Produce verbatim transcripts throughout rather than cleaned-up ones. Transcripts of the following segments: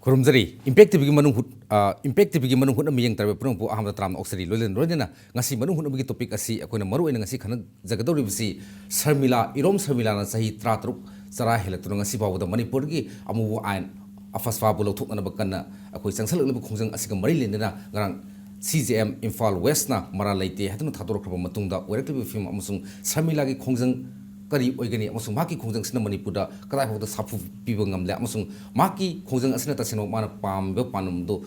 ꯈꯨꯔꯨꯝꯖꯔꯤ꯫ Impact TVꯒꯤ ꯃꯅꯨꯡ ꯍꯨꯠ-, ꯑ, Impact TVꯒꯤ ꯃꯅꯨꯡ ꯍꯨꯠꯅ ꯃꯤꯠꯌꯦꯡ ꯇꯥꯔꯕ ꯄꯨꯝꯅꯃꯛꯄꯨ ꯑꯍꯥꯟꯕꯗ ꯇꯔꯥꯝꯅ ꯑꯣꯛꯆꯔꯤ꯫ ꯂꯣꯏꯅ, ꯂꯣꯏꯅꯅ ꯉꯁꯤ ꯃꯅꯨꯡ ꯍꯨꯠꯅꯕꯒꯤ topic ꯑꯁꯤ ꯑꯩꯈꯣꯏꯅ ꯃꯔꯨ ꯑꯣꯏꯅ ꯉꯁꯤ ꯈꯟꯅꯖꯒꯗꯧꯔꯤꯕꯁꯤ ꯁꯔꯃꯤꯂꯥ, ꯏꯔꯣꯝ ꯁꯔꯃꯤꯂꯥꯅ ꯆꯍꯤ ꯇꯔꯥꯇꯔꯨꯛ ꯆꯔꯥ ꯍꯦꯜꯂꯛꯇꯨꯅ ꯉꯁꯤ ꯐꯥꯎꯕꯗ ꯃꯅꯤꯄꯨꯔꯒꯤ ꯑꯃꯨꯕ ꯑꯥꯏꯟ ꯑꯐꯁꯄꯥꯕꯨ ꯂꯧꯊꯣꯛꯅꯅꯕ ꯀꯟꯅ ꯑꯩꯈꯣꯏ ꯆꯪꯁꯤꯜꯂꯛꯂꯤꯕ ꯈꯣꯡꯖꯪ ꯑꯁꯤꯒ ꯃꯔꯤ ꯂꯩꯅꯅ ꯉꯔꯥꯡ CJM ꯏꯝꯐꯥꯜ Westꯅ ꯃꯔꯥꯜ ꯂꯩꯇꯦ ꯍꯥꯏꯗꯨꯅ ꯊꯥꯗꯣꯔꯛꯈ꯭ꯔꯕ ꯃꯇꯨꯡꯗ ꯑꯣꯏꯔꯛꯂꯤꯕ ꯐꯤꯕꯝ ꯑꯃꯁꯨꯡ ꯁꯔꯃꯤꯂꯥꯒꯤ ꯈꯣꯡꯖꯪ ꯀꯔꯤ ꯑꯣꯏꯒꯅꯤ ꯑꯃꯁꯨꯡ ꯃꯍꯥꯛꯀꯤ ꯈꯣꯡꯖꯪꯁꯤꯅ ꯃꯅꯤꯄꯨꯔꯗ ꯀꯗꯥꯏ ꯐꯥꯎꯕꯗ ꯁꯥꯐꯨ ꯄꯤꯕ ꯉꯝꯂꯦ ꯑꯃꯁꯨꯡ ꯃꯍꯥꯛꯀꯤ ꯈꯣꯡꯖꯪ ꯑꯁꯤꯅ ꯇꯁꯦꯡꯅ ꯃꯥꯅ ꯄꯥꯝꯃꯤꯕ ꯄꯥꯟꯗꯝꯗꯣ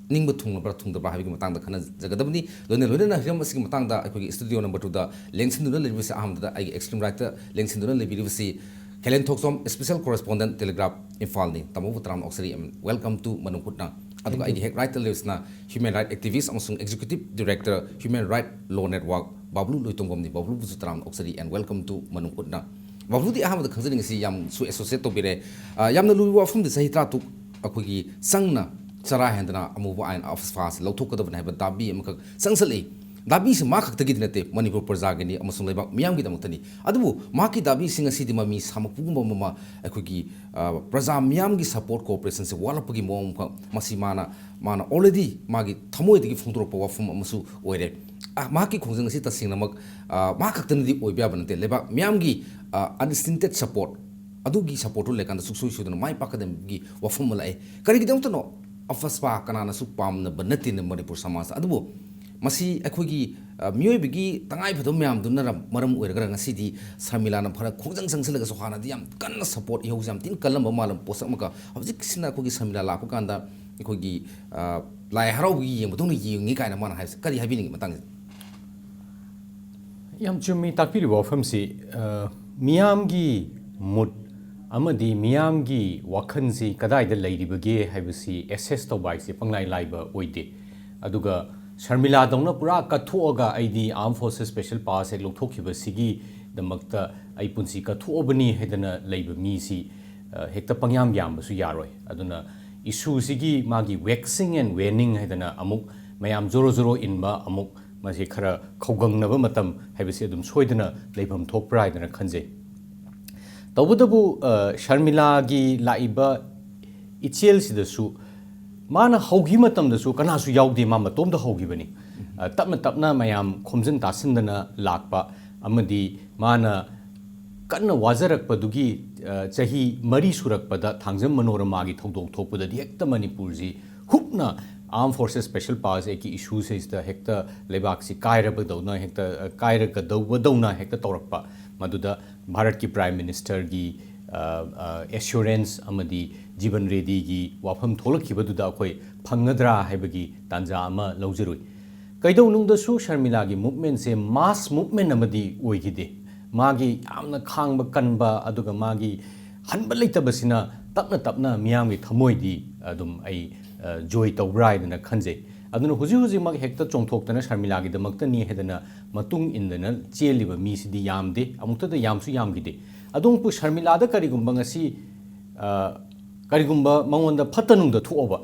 ꯅꯤꯡꯕ ꯊꯨꯡꯂꯕ꯭ꯔꯥ ꯊꯨꯡꯗꯕ꯭ꯔꯥ ꯍꯥꯏꯕꯒꯤ ꯃꯇꯥꯡꯗ ꯈꯟꯅꯖꯒꯗꯕꯅꯤ꯫ ꯂꯣꯏꯅ ꯂꯣꯏꯅꯅ ꯍꯤꯔꯝ ꯑꯁꯤꯒꯤ ꯃꯇꯥꯡꯗ ꯑꯩꯈꯣꯏꯒꯤ studio number twoꯗ ꯂꯦꯡꯁꯤꯟꯗꯨꯅ ꯂꯩꯔꯤꯕꯁꯤ ꯑꯍꯥꯟꯕꯗ ꯑꯩꯒꯤ extreme rightꯇ ꯂꯦꯡꯁꯤꯟꯗꯨꯅ ꯂꯩꯕꯤꯔꯤꯕꯁꯤ ꯈꯦꯂꯦꯟ ꯊꯣꯛꯆꯣꯝ, special correspondent, Telegraph ꯏꯝꯐꯥꯜꯅꯤ꯫ ꯇꯥꯃꯣꯕꯨ ꯇꯔꯥꯝꯅ ꯑꯣꯛꯆꯔꯤ and welcome to ꯃꯅꯨꯡ ꯍꯨꯠꯅ꯫ ꯑꯗꯨꯒ ꯑꯩꯒꯤ ꯍꯦꯛ rightꯇ ꯂꯩꯕꯁꯤꯅ human right activist ꯑꯃꯁꯨꯡ executive director, Human Right Law Network, ꯕꯥꯕꯂꯨ ꯂꯣꯏꯇꯣꯡꯕꯝꯅꯤ꯫ ꯕꯥꯕꯂꯨꯕꯨꯁꯨ ꯇꯔꯥꯝꯅ ꯑꯣꯛꯆꯔꯤ and welcome to ꯃꯅꯨꯡ ꯍꯨꯠꯅ꯫ ꯕꯥꯕꯂꯨꯗꯤ ꯑꯍꯥꯟꯕꯗ ꯈꯪꯖꯅꯤꯡꯉꯤꯁꯤ ꯌꯥꯝꯁꯨ associate ꯇꯧꯕꯤꯔꯦ꯫ ꯑ, ꯌꯥꯝꯅ ꯂꯨꯕ ꯋꯥꯐꯝꯗꯤ ꯆꯍꯤ ꯇꯔꯥꯇꯔꯨꯛ ꯑꯩꯈꯣꯏꯒꯤ ꯆꯪꯅ ꯆꯔꯥ ꯍꯦꯟꯗꯅ ꯑꯃꯨꯕ ꯑꯥꯏꯟ ꯑꯐꯁꯄꯥꯁꯤ ꯂꯧꯊꯣꯛꯀꯗꯕꯅꯤ ꯍꯥꯏꯕ ꯗꯥꯕꯤ ꯑꯃꯈꯛ ꯆꯪꯁꯜꯂꯛꯏ꯫ ꯗꯥꯕꯤꯁꯤ ꯃꯥ ꯈꯛꯇꯒꯤꯗꯤ ꯅꯠꯇꯦ, ꯃꯅꯤꯄꯨꯔ ꯄ꯭ꯔꯖꯥꯒꯤꯅꯤ ꯑꯃꯁꯨꯡ ꯂꯩꯕꯥꯛ ꯃꯤꯌꯥꯝꯒꯤꯗꯃꯛꯇꯅꯤ꯫ ꯑꯗꯨꯕꯨ ꯃꯍꯥꯛꯀꯤ ꯗꯥꯕꯤꯁꯤ ꯉꯁꯤꯗꯤ ꯃꯃꯤ ꯁꯥꯃꯛꯄꯒꯨꯝꯕ ꯑꯃ ꯑꯩꯈꯣꯏꯒꯤ, ꯑ, ꯄ꯭ꯔꯖꯥ ꯃꯤꯌꯥꯝꯒꯤ support, cooperationꯁꯦ ꯋꯥꯠꯂꯛꯄꯒꯤ ꯃꯑꯣꯡ ꯑꯃꯈꯛ ꯃꯁꯤ ꯃꯥꯅ, ꯃꯥꯅ already ꯃꯥꯒꯤ ꯊꯃꯣꯏꯗꯒꯤ ꯐꯣꯡꯗꯣꯔꯛꯄ ꯋꯥꯐꯝ ꯑꯃꯁꯨ ꯑꯣꯏꯔꯦ꯫ ꯑ, ꯃꯍꯥꯛꯀꯤ ꯈꯣꯡꯖꯪ ꯑꯁꯤ ꯇꯁꯦꯡꯅꯃꯛ, ꯑ, ꯃꯍꯥꯛ ꯈꯛꯇꯅꯗꯤ ꯑꯣꯏꯕ ꯌꯥꯕ ꯅꯠꯇꯦ꯫ ꯂꯩꯕꯥꯛ ꯃꯤꯌꯥꯝꯒꯤ, ꯑ, unstinted support, ꯑꯗꯨꯒꯤ supportꯇꯨ ꯂꯩꯀꯥꯟꯗ ꯁꯨꯡꯁꯣꯏ ꯁꯣꯏꯗꯅ ꯃꯥꯏ ꯄꯥꯛꯀꯗꯕꯒꯤ ꯋꯥꯐꯝ ꯑꯃ ꯂꯥꯛꯑꯦ꯫ ꯀꯔꯤꯒꯤꯗꯃꯛꯇꯅꯣ? ꯑꯐꯁꯄꯥ ꯀꯅꯥꯅꯁꯨ ꯄꯥꯝꯅꯕ ꯅꯠꯇꯦꯅ ꯃꯅꯤꯄꯨꯔ ꯁꯃꯥꯖꯇ꯫ ꯑꯗꯨꯕꯨ ꯃꯁꯤ ꯑꯩꯈꯣꯏꯒꯤ, ꯑ, ꯃꯤꯑꯣꯏꯕꯒꯤ ꯇꯉꯥꯏꯐꯗꯕ ꯃꯌꯥꯝꯗꯨꯅ ꯃꯔꯝ ꯑꯣꯏꯔꯒ ꯉꯁꯤꯗꯤ ꯁꯔꯃꯤꯂꯥꯅ ꯐꯅ ꯈꯣꯡꯖꯪ ꯆꯪꯁꯤꯜꯂꯒꯁꯨ ꯍꯥꯟꯅꯗꯤ ꯌꯥꯝ ꯀꯟꯅ support, ꯏꯍꯧꯁꯦ ꯌꯥꯝ ꯊꯤꯅ ꯀꯜꯂꯝꯕ ꯃꯥꯜꯂꯝ ꯄꯣꯠꯁꯛ ꯑꯃꯒ ꯍꯧꯖꯤꯛꯁꯤꯅ ꯑꯩꯈꯣꯏꯒꯤ ꯁꯔꯃꯤꯂꯥ ꯂꯥꯛꯄ ꯀꯥꯟꯗ ꯑꯩꯈꯣꯏꯒꯤ, ꯑ, ꯂꯥꯏ ꯍꯔꯥꯎꯕꯒꯤ ꯌꯦꯡꯕꯗꯧꯅ ꯌꯦꯡꯉꯤ ꯀꯥꯏꯅ ꯃꯥꯅ ꯍꯥꯏꯕꯁꯦ ꯀꯔꯤ ꯍꯥꯏꯕꯤꯅꯤꯡꯉꯤ ꯃꯇꯥꯡꯁꯤꯗ? ꯌꯥꯝ ꯆꯨꯝꯃꯤ꯫ ꯇꯥꯛꯄꯤꯔꯤꯕ ꯋꯥꯐꯝꯁꯤ, ꯑ, ꯃꯤꯌꯥꯝꯒꯤ mood ꯑꯃꯗꯤ ꯃꯤꯌꯥꯝꯒꯤ ꯋꯥꯈꯜꯁꯤ ꯀꯗꯥꯏꯗ ꯂꯩꯔꯤꯕꯒꯦ ꯍꯥꯏꯕꯁꯤ assess ꯇꯧꯕ ꯍꯥꯏꯁꯦ ꯄꯪꯂꯥꯏ ꯂꯥꯏꯕ ꯑꯣꯏꯗꯦ꯫ ꯑꯗꯨꯒ ꯁꯔꯃꯤꯂꯥꯗꯧꯅ ꯄꯨꯔꯥ ꯀꯠꯊꯣꯛꯑꯒ ꯑꯩꯗꯤ Armed Forces Special Pass ꯍꯦꯛ ꯂꯧꯊꯣꯛꯈꯤꯕꯁꯤꯒꯤꯗꯃꯛꯇ ꯑꯩ ꯄꯨꯟꯁꯤ ꯀꯠꯊꯣꯛꯑꯕꯅꯤ ꯍꯥꯏꯗꯅ ꯂꯩꯕ ꯃꯤꯁꯤ, ꯑ, ꯍꯦꯛꯇ ꯄꯪꯌꯥꯝ ꯌꯥꯝꯕꯁꯨ ꯌꯥꯔꯣꯏ꯫ ꯑꯗꯨꯅ issueꯁꯤꯒꯤ ꯃꯥꯒꯤ waxing and waning ꯍꯥꯏꯗꯅ ꯑꯃꯨꯛ ꯃꯌꯥꯝ ꯖꯣꯔꯣ ꯖꯣꯔꯣ ꯏꯟꯕ, ꯑꯃꯨꯛ ꯃꯁꯤ ꯈꯔ ꯈꯧꯒꯪꯅꯕ ꯃꯇꯝ ꯍꯥꯏꯕꯁꯤ ꯑꯗꯨꯝ ꯁꯣꯏꯗꯅ ꯂꯩꯐꯝ ꯊꯣꯛꯄ꯭ꯔꯥ ꯍꯥꯏꯗꯅ ꯈꯟꯖꯩ꯫ ꯇꯧꯕꯇꯕꯨ, ꯑ, ꯁꯔꯃꯤꯂꯥꯒꯤ ꯂꯥꯛꯏꯕ ꯏꯆꯦꯜꯁꯤꯗꯁꯨ ꯃꯥꯅ ꯍꯧꯈꯤꯕ ꯃꯇꯝꯗꯁꯨ ꯀꯅꯥꯁꯨ ꯌꯥꯎꯗꯦ, ꯃꯥ ꯃꯇꯣꯝꯇ ꯍꯧꯈꯤꯕꯅꯤ꯫ ꯑ, ꯇꯞꯅ ꯇꯞꯅ ꯃꯌꯥꯝ ꯈꯣꯝꯖꯤꯟ ꯇꯥꯁꯤꯟꯗꯅ ꯂꯥꯛꯄ ꯑꯃꯗꯤ ꯃꯥꯅ ꯀꯟꯅ ꯋꯥꯖꯔꯛꯄꯗꯨꯒꯤ, ꯑ, ꯆꯍꯤ ꯃꯔꯤ ꯁꯨꯔꯛꯄꯗ ꯊꯥꯡꯖꯝ ꯃꯅꯣꯔꯃꯥꯒꯤ ꯊꯧꯗꯣꯛ ꯊꯣꯛꯄꯗꯗꯤ ꯍꯦꯛꯇ ꯃꯅꯤꯄꯨꯔꯁꯤ ꯍꯨꯞꯅ Armed Forces Special Powers Actꯀꯤ issueꯁꯤꯗ ꯍꯦꯛꯇ ꯂꯩꯕꯥꯛꯁꯤ ꯀꯥꯏꯔꯕꯗꯧꯅ, ꯍꯦꯛꯇ, ꯑ, ꯀꯥꯏꯔꯒꯗꯧꯕꯗꯧꯅ ꯍꯦꯛꯇ ꯇꯧꯔꯛꯄ꯫ ꯃꯗꯨꯗ ꯚꯥꯔꯠꯀꯤ Prime Ministerꯒꯤ, ꯑ, ꯑ, assurance ꯑꯃꯗꯤ ꯖꯤꯕꯟ ꯔꯦꯗꯤꯒꯤ ꯋꯥꯐꯝ ꯊꯣꯛꯂꯛꯈꯤꯕꯗꯨꯗ ꯑꯩꯈꯣꯏ ꯐꯪꯒꯗ꯭ꯔꯥ ꯍꯥꯏꯕꯒꯤ ꯇꯥꯟꯖꯥ ꯑꯃ ꯂꯧꯖꯔꯨꯏ꯫ ꯀꯩꯗꯧꯅꯨꯡꯗꯁꯨ ꯁꯔꯃꯤꯂꯥꯒꯤ movementꯁꯦ mass movement ꯑꯃꯗꯤ ꯑꯣꯏꯈꯤꯗꯦ꯫ ꯃꯥꯒꯤ ꯌꯥꯝꯅ ꯈꯥꯡꯕ ꯀꯟꯕ, ꯑꯗꯨꯒ ꯃꯥꯒꯤ ꯍꯟꯕ ꯂꯩꯇꯕꯁꯤꯅ ꯇꯞꯅ ꯇꯞꯅ ꯃꯤꯌꯥꯝꯒꯤ ꯊꯃꯣꯏꯗꯤ ꯑꯗꯨꯝ ꯑꯩ, ꯑ, joy ꯇꯧꯕ꯭ꯔꯥ ꯍꯥꯏꯗꯅ ꯈꯟꯖꯩ꯫ ꯑꯗꯨꯅ ꯍꯧꯖꯤꯛ ꯍꯧꯖꯤꯛꯃꯛ ꯍꯦꯛꯇ ꯆꯣꯡꯊꯣꯛꯇꯅ ꯁꯔꯃꯤꯂꯥꯒꯤꯗꯃꯛꯇꯅꯤ ꯍꯥꯏꯗꯅ ꯃꯇꯨꯡ ꯏꯟꯗꯅ ꯆꯦꯜꯂꯤꯕ ꯃꯤꯁꯤꯗꯤ ꯌꯥꯝꯗꯦ, ꯑꯃꯨꯛꯇꯗ ꯌꯥꯝꯁꯨ ꯌꯥꯝꯈꯤꯗꯦ꯫ ꯑꯗꯨꯕꯨ ꯁꯔꯃꯤꯂꯥꯗ ꯀꯔꯤꯒꯨꯝꯕ ꯉꯁꯤ, ꯑ, ꯀꯔꯤꯒꯨꯝꯕ ꯃꯉꯣꯟꯗ ꯐꯠꯇ ꯅꯨꯡꯗ ꯊꯣꯛꯑꯕ,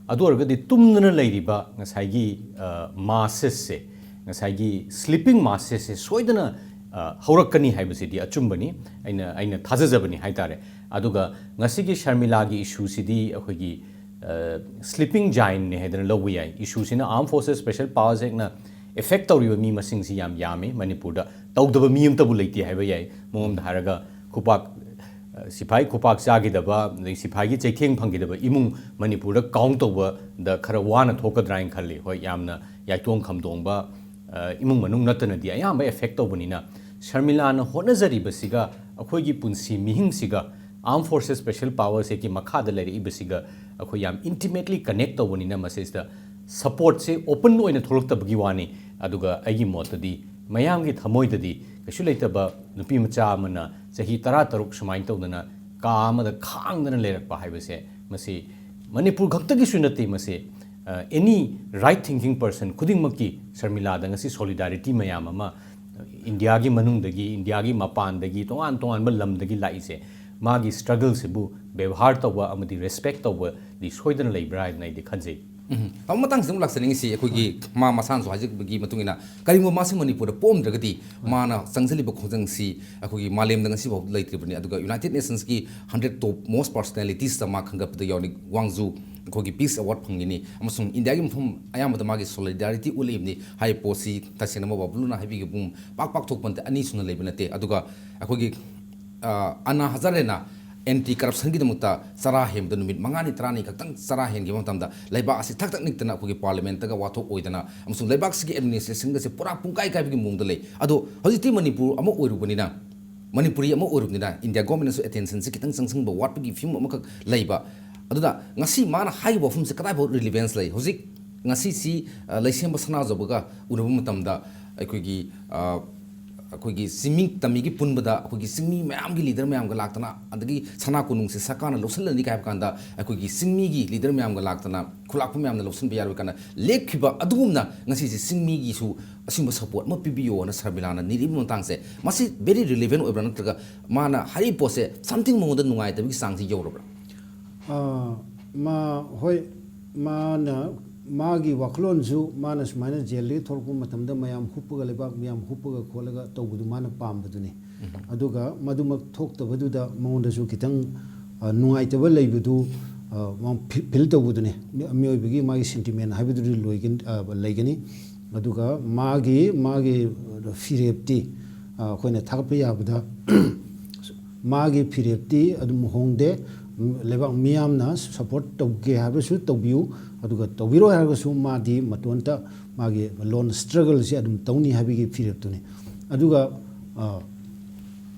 ꯑꯗꯨ ꯑꯣꯏꯔꯒꯗꯤ ꯇꯨꯝꯗꯅ ꯂꯩꯔꯤꯕ ꯉꯁꯥꯏꯒꯤ, ꯑ, massesꯁꯦ, ꯉꯁꯥꯏꯒꯤ sleeping massesꯁꯦ ꯁꯣꯏꯗꯅ, ꯑ, ꯍꯧꯔꯛꯀꯅꯤ ꯍꯥꯏꯕꯁꯤꯗꯤ ꯑꯆꯨꯝꯕꯅꯤ, ꯑꯩꯅ, ꯑꯩꯅ ꯊꯥꯖꯖꯕꯅꯤ ꯍꯥꯏꯇꯥꯔꯦ꯫ ꯑꯗꯨꯒ ꯉꯁꯤꯒꯤ ꯁꯔꯃꯤꯂꯥꯒꯤ issueꯁꯤꯗꯤ ꯑꯩꯈꯣꯏꯒꯤ, ꯑ, sleeping giantꯅꯦ ꯍꯥꯏꯗꯅ ꯂꯧꯕ ꯌꯥꯏ꯫ Issueꯁꯤꯅ Armed Forces Special Powers Actꯅ affect ꯇꯧꯔꯤꯕ ꯃꯤ ꯃꯁꯤꯡꯁꯤ ꯌꯥꯝ ꯌꯥꯝꯃꯤ꯫ ꯃꯅꯤꯄꯨꯔꯗ ꯇꯧꯗꯕ ꯃꯤ ꯑꯃꯇꯕꯨ ꯂꯩꯇꯦ ꯍꯥꯏꯕ ꯌꯥꯏ꯫ ꯃꯑꯣꯡꯗ ꯍꯥꯏꯔꯒ ꯈꯨꯄꯥꯛ, ꯑ, ꯁꯤꯐꯥꯏ ꯈꯨꯄꯥꯛ ꯆꯥꯈꯤꯗꯕ, ꯑꯗꯩ ꯁꯤꯐꯥꯏꯒꯤ ꯆꯩꯊꯦꯡ ꯐꯪꯈꯤꯗꯕ ꯏꯃꯨꯡ ꯃꯅꯤꯄꯨꯔꯗ count ꯇꯧꯕꯗ ꯈꯔ ꯋꯥꯅ ꯊꯣꯛꯀꯗ꯭ꯔꯥ ꯍꯥꯏꯅ ꯈꯜꯂꯤ꯫ ꯍꯣꯏ, ꯌꯥꯝꯅ ꯌꯥꯏꯇꯣꯡ ꯈꯝꯗꯣꯡꯕ, ꯑ, ꯏꯃꯨꯡ ꯃꯅꯨꯡ ꯅꯠꯇꯅꯗꯤ ꯑꯌꯥꯝꯕ affect ꯇꯧꯕꯅꯤꯅ, ꯁꯔꯃꯤꯂꯥꯅ ꯍꯣꯠꯅꯖꯔꯤꯕꯁꯤꯒ ꯑꯩꯈꯣꯏꯒꯤ ꯄꯨꯟꯁꯤ ꯃꯍꯤꯡꯁꯤꯒ Armed Forces Special Powers Actꯀꯤ ꯃꯈꯥꯗ ꯂꯩꯔꯛꯏꯕꯁꯤꯒ ꯑꯩꯈꯣꯏ ꯌꯥꯝ intimately connect ꯇꯧꯕꯅꯤꯅ, ꯃꯁꯤꯁꯤꯗ supportꯁꯦ open ꯑꯣꯏꯅ ꯊꯣꯛꯂꯛꯇꯕꯒꯤ ꯋꯥꯅꯤ꯫ ꯑꯗꯨꯒ ꯑꯩꯒꯤ ꯃꯣꯠꯇꯗꯤ, ꯃꯌꯥꯝꯒꯤ ꯊꯃꯣꯏꯗꯗꯤ ꯀꯩꯁꯨ ꯂꯩꯇꯕ ꯅꯨꯄꯤ ꯃꯆꯥ ꯑꯃꯅ ꯆꯍꯤ ꯇꯔꯥꯇꯔꯨꯛ ꯁꯨꯃꯥꯏꯅ ꯇꯧꯗꯅ ꯀꯥ ꯑꯃꯗ ꯈꯥꯡꯗꯅ ꯂꯩꯔꯛꯄ ꯍꯥꯏꯕꯁꯦ, ꯃꯁꯤ ꯃꯅꯤꯄꯨꯔ ꯈꯛꯇꯒꯤꯁꯨ ꯅꯠꯇꯦ꯫ ꯃꯁꯤ, ꯑ, any right thinking person ꯈꯨꯗꯤꯡꯃꯛꯀꯤ ꯁꯔꯃꯤꯂꯥꯗ ꯉꯁꯤ solidarity ꯃꯌꯥꯝ ꯑꯃ ꯏꯟꯗꯤꯌꯥꯒꯤ ꯃꯅꯨꯡꯗꯒꯤ, ꯏꯟꯗꯤꯌꯥꯒꯤ ꯃꯄꯥꯟꯗꯒꯤ, ꯇꯣꯉꯥꯟ ꯇꯣꯉꯥꯟꯕ ꯂꯝꯗꯒꯤ ꯂꯥꯛꯏꯁꯦ, ꯃꯥꯒꯤ struggleꯁꯤꯕꯨ ꯕꯦꯕꯥꯔ ꯇꯧꯕ ꯑꯃꯗꯤ respect ꯇꯧꯕꯗꯤ ꯁꯣꯏꯗꯅ ꯂꯩꯕ꯭ꯔꯥ ꯍꯥꯏꯗꯅ ꯑꯩꯗꯤ ꯈꯟꯖꯩ꯫ ꯎꯝ꯫ ꯇꯥꯃꯣ, ꯃꯇꯥꯡꯁꯤꯗ ꯑꯃꯨꯛ ꯂꯥꯛꯆꯅꯤꯡꯉꯤꯁꯤ, ꯑꯩꯈꯣꯏꯒꯤ ꯃꯥ ꯃꯁꯥꯅꯁꯨ ꯍꯥꯏꯖꯕꯒꯤ ꯃꯇꯨꯡ ꯏꯟꯅ, ꯀꯔꯤꯒꯨꯝꯕ ꯃꯥꯁꯤ ꯃꯅꯤꯄꯨꯔꯗ ꯄꯣꯛꯑꯝꯗ꯭ꯔꯒꯗꯤ ꯃꯥꯅ ꯆꯪꯁꯤꯜꯂꯤꯕ ꯈꯣꯡꯖꯪꯁꯤ ꯑꯩꯈꯣꯏꯒꯤ ꯃꯥꯂꯦꯝꯗ ꯉꯁꯤꯐꯥꯎ ꯂꯩꯇ꯭ꯔꯤꯕꯅꯤ꯫ ꯑꯗꯨꯒ United Nationsꯀꯤ hundred top most personalitiesꯇ ꯃꯥ ꯈꯟꯒꯠꯄꯗ ꯌꯥꯎꯔꯤ꯫ ꯋꯥꯡꯖꯨ ꯑꯩꯈꯣꯏꯒꯤ Peace Award ꯐꯪꯉꯤꯅꯤ, ꯑꯃꯁꯨꯡ ꯏꯟꯗꯤꯌꯥꯒꯤ ꯃꯐꯝ ꯑꯌꯥꯝꯕꯗ ꯃꯥꯒꯤ solidarity ꯎꯠꯂꯛꯏꯕꯅꯤ ꯍꯥꯏꯕ ꯄꯣꯠꯁꯤ ꯇꯁꯦꯡꯅ ꯕꯥꯕꯨꯂꯨꯅ ꯍꯥꯏꯕꯤꯈꯤꯕꯒꯨꯝ ꯄꯥꯛ ꯄꯥꯛ ꯊꯣꯛꯄ ꯅꯠꯇꯦ, ꯑꯅꯤ ꯁꯨꯅ ꯂꯩꯕ ꯅꯠꯇꯦ꯫ ꯑꯗꯨꯒ ꯑꯩꯈꯣꯏꯒꯤ ꯑ, ꯑꯅꯥ ꯍꯖꯥꯔꯦꯅ anti corruptionꯒꯤꯗꯃꯛꯇ ꯆꯔꯥ ꯍꯦꯟꯕꯗ ꯅꯨꯃꯤꯠ ꯃꯉꯥꯅꯤ ꯇꯔꯥꯅꯤ ꯈꯛꯇꯪ ꯆꯔꯥ ꯍꯦꯟꯈꯤꯕ ꯃꯇꯝꯗ ꯂꯩꯕꯥꯛ ꯑꯁꯤ ꯊꯛ ꯊꯛ ꯅꯤꯛꯇꯅ ꯑꯩꯈꯣꯏꯒꯤ parliamentꯇꯒ ꯋꯥꯊꯣꯛ ꯑꯣꯏꯗꯅ ꯑꯃꯁꯨꯡ ꯂꯩꯕꯥꯛꯁꯤꯒꯤ administrationꯒꯁꯦ ꯄꯨꯔꯥ ꯄꯨꯡꯀꯥꯏ ꯀꯥꯏꯕꯒꯤ ꯃꯑꯣꯡꯗ ꯂꯩ꯫ ꯑꯗꯣ ꯍꯧꯖꯤꯛꯇꯤ ꯃꯅꯤꯄꯨꯔ ꯑꯃ ꯑꯣꯏꯔꯨꯕꯅꯤꯅ, ꯃꯅꯤꯄꯨꯔꯤ ꯑꯃ ꯑꯣꯏꯔꯨꯕꯅꯤꯅ India governmentꯅꯁꯨ attentionꯁꯦ ꯈꯤꯇꯪ ꯆꯪꯁꯤꯟꯕ ꯋꯥꯠꯄꯒꯤ ꯐꯤꯕꯝ ꯑꯃꯈꯛ ꯂꯩꯕ꯫ ꯑꯗꯨꯗ ꯉꯁꯤ ꯃꯥꯅ ꯍꯥꯏꯔꯤꯕ ꯋꯥꯐꯝꯁꯦ ꯀꯗꯥꯏꯐꯥꯎ relevance ꯂꯩ? ꯍꯧꯖꯤꯛ ꯉꯁꯤꯁꯤ, ꯑ, ꯂꯩꯁꯦꯝꯕ ꯁꯅꯥꯖꯥꯎꯕꯒ ꯎꯅꯕ ꯃꯇꯝꯗ ꯑꯩꯈꯣꯏꯒꯤ, ꯑ, ꯑꯩꯈꯣꯏꯒꯤ ꯆꯤꯡꯃꯤ ꯇꯝꯃꯤꯒꯤ ꯄꯨꯟꯕꯗ ꯑꯩꯈꯣꯏꯒꯤ ꯆꯤꯡꯃꯤ ꯃꯌꯥꯝꯒꯤ leader ꯃꯌꯥꯝꯒ ꯂꯥꯛꯇꯅ, ꯑꯗꯒꯤ ꯁꯅꯥ ꯀꯣꯅꯨꯡꯁꯦ ꯁꯔꯀꯥꯔꯅ ꯂꯧꯁꯤꯜꯂꯅꯤ ꯀꯥꯏ ꯍꯥꯏꯕ ꯀꯥꯟꯗ ꯑꯩꯈꯣꯏꯒꯤ ꯆꯤꯡꯃꯤꯒꯤ leader ꯃꯌꯥꯝꯒ ꯂꯥꯛꯇꯅ, ꯈꯨꯂꯥꯛꯄ ꯃꯌꯥꯝꯅ ꯂꯧꯁꯤꯟꯕ ꯌꯥꯔꯣꯏ ꯀꯥꯏꯅ ꯂꯦꯞꯈꯤꯕ ꯑꯗꯨꯒꯨꯝꯅ ꯉꯁꯤꯁꯦ ꯆꯤꯡꯃꯤꯒꯤꯁꯨ ꯑꯁꯤꯒꯨꯝꯕ support ꯑꯃ ꯄꯤꯕꯤꯌꯣꯅ ꯁꯔꯃꯤꯂꯥꯅ ꯅꯤꯔꯤꯕ ꯃꯇꯥꯡꯁꯦ, ꯃꯁꯤ very relevant ꯑꯣꯏꯕ꯭ꯔꯥ? ꯅꯠꯇ꯭ꯔꯒ ꯃꯥꯅ ꯍꯥꯏꯔꯤꯕ ꯄꯣꯠꯁꯦ something ꯃꯉꯣꯟꯗ ꯅꯨꯡꯉꯥꯏꯇꯕꯒꯤ ꯆꯥꯡꯁꯤ ꯌꯧꯔꯕ꯭ꯔꯥ? ꯑꯥ, ꯃꯥ, ꯍꯣꯏ, ꯃꯥꯅ, ꯃꯥꯒꯤ ꯋꯥꯈꯜꯂꯣꯟꯁꯨ, ꯃꯥꯅ ꯁꯨꯃꯥꯏꯅ ꯖꯦꯜꯗꯒꯤ ꯊꯣꯛꯂꯛꯄ ꯃꯇꯝꯗ ꯃꯌꯥꯝ ꯍꯨꯞꯄꯒ, ꯂꯩꯕꯥꯛ ꯃꯌꯥꯝ ꯍꯨꯞꯄꯒ ꯈꯣꯠꯂꯒ ꯇꯧꯕꯗꯨ ꯃꯥꯅ ꯄꯥꯝꯕꯗꯨꯅꯤ꯫ ꯑꯗꯨꯒ ꯃꯗꯨꯃꯛ ꯊꯣꯛꯇꯕꯗꯨꯗ ꯃꯉꯣꯟꯗꯁꯨ ꯈꯤꯇꯪ, ꯑ, ꯅꯨꯡꯉꯥꯏꯇꯕ ꯂꯩꯕꯗꯨ, ꯑ, ꯃꯥ ꯐꯤ-, feel ꯇꯧꯕꯗꯨꯅꯤ꯫ ꯃꯤ-, ꯃꯤꯑꯣꯏꯕꯒꯤ ꯃꯥꯒꯤ sentiment ꯍꯥꯏꯕꯗꯨꯗꯤ ꯂꯣꯏꯒꯅꯤ, ꯑ, ꯂꯩꯒꯅꯤ꯫ ꯑꯗꯨꯒ ꯃꯥꯒꯤ, ꯃꯥꯒꯤ ꯐꯤꯔꯦꯞꯇꯤ, ꯑ, ꯑꯩꯈꯣꯏꯅ ꯊꯥꯒꯠꯄ ꯌꯥꯕꯗ, ꯃꯥꯒꯤ ꯐꯤꯔꯦꯞꯇꯤ ꯑꯗꯨꯝ ꯍꯣꯡꯗꯦ꯫ ꯂꯩꯕꯥꯛ ꯃꯤꯌꯥꯝꯅ support ꯇꯧꯒꯦ ꯍꯥꯏꯕꯁꯨ ꯇꯧꯕꯤꯌꯨ, ꯑꯗꯨꯒ ꯇꯧꯕꯤꯔꯣꯏ ꯍꯥꯏꯔꯒꯁꯨ ꯃꯥꯗꯤ ꯃꯇꯣꯟꯇ ꯃꯥꯒꯤ lone struggleꯁꯤ ꯑꯗꯨꯝ ꯇꯧꯅꯤ ꯍꯥꯏꯕꯒꯤ ꯐꯤꯔꯦꯞꯇꯨꯅꯤ꯫ ꯑꯗꯨꯒ, ꯑ,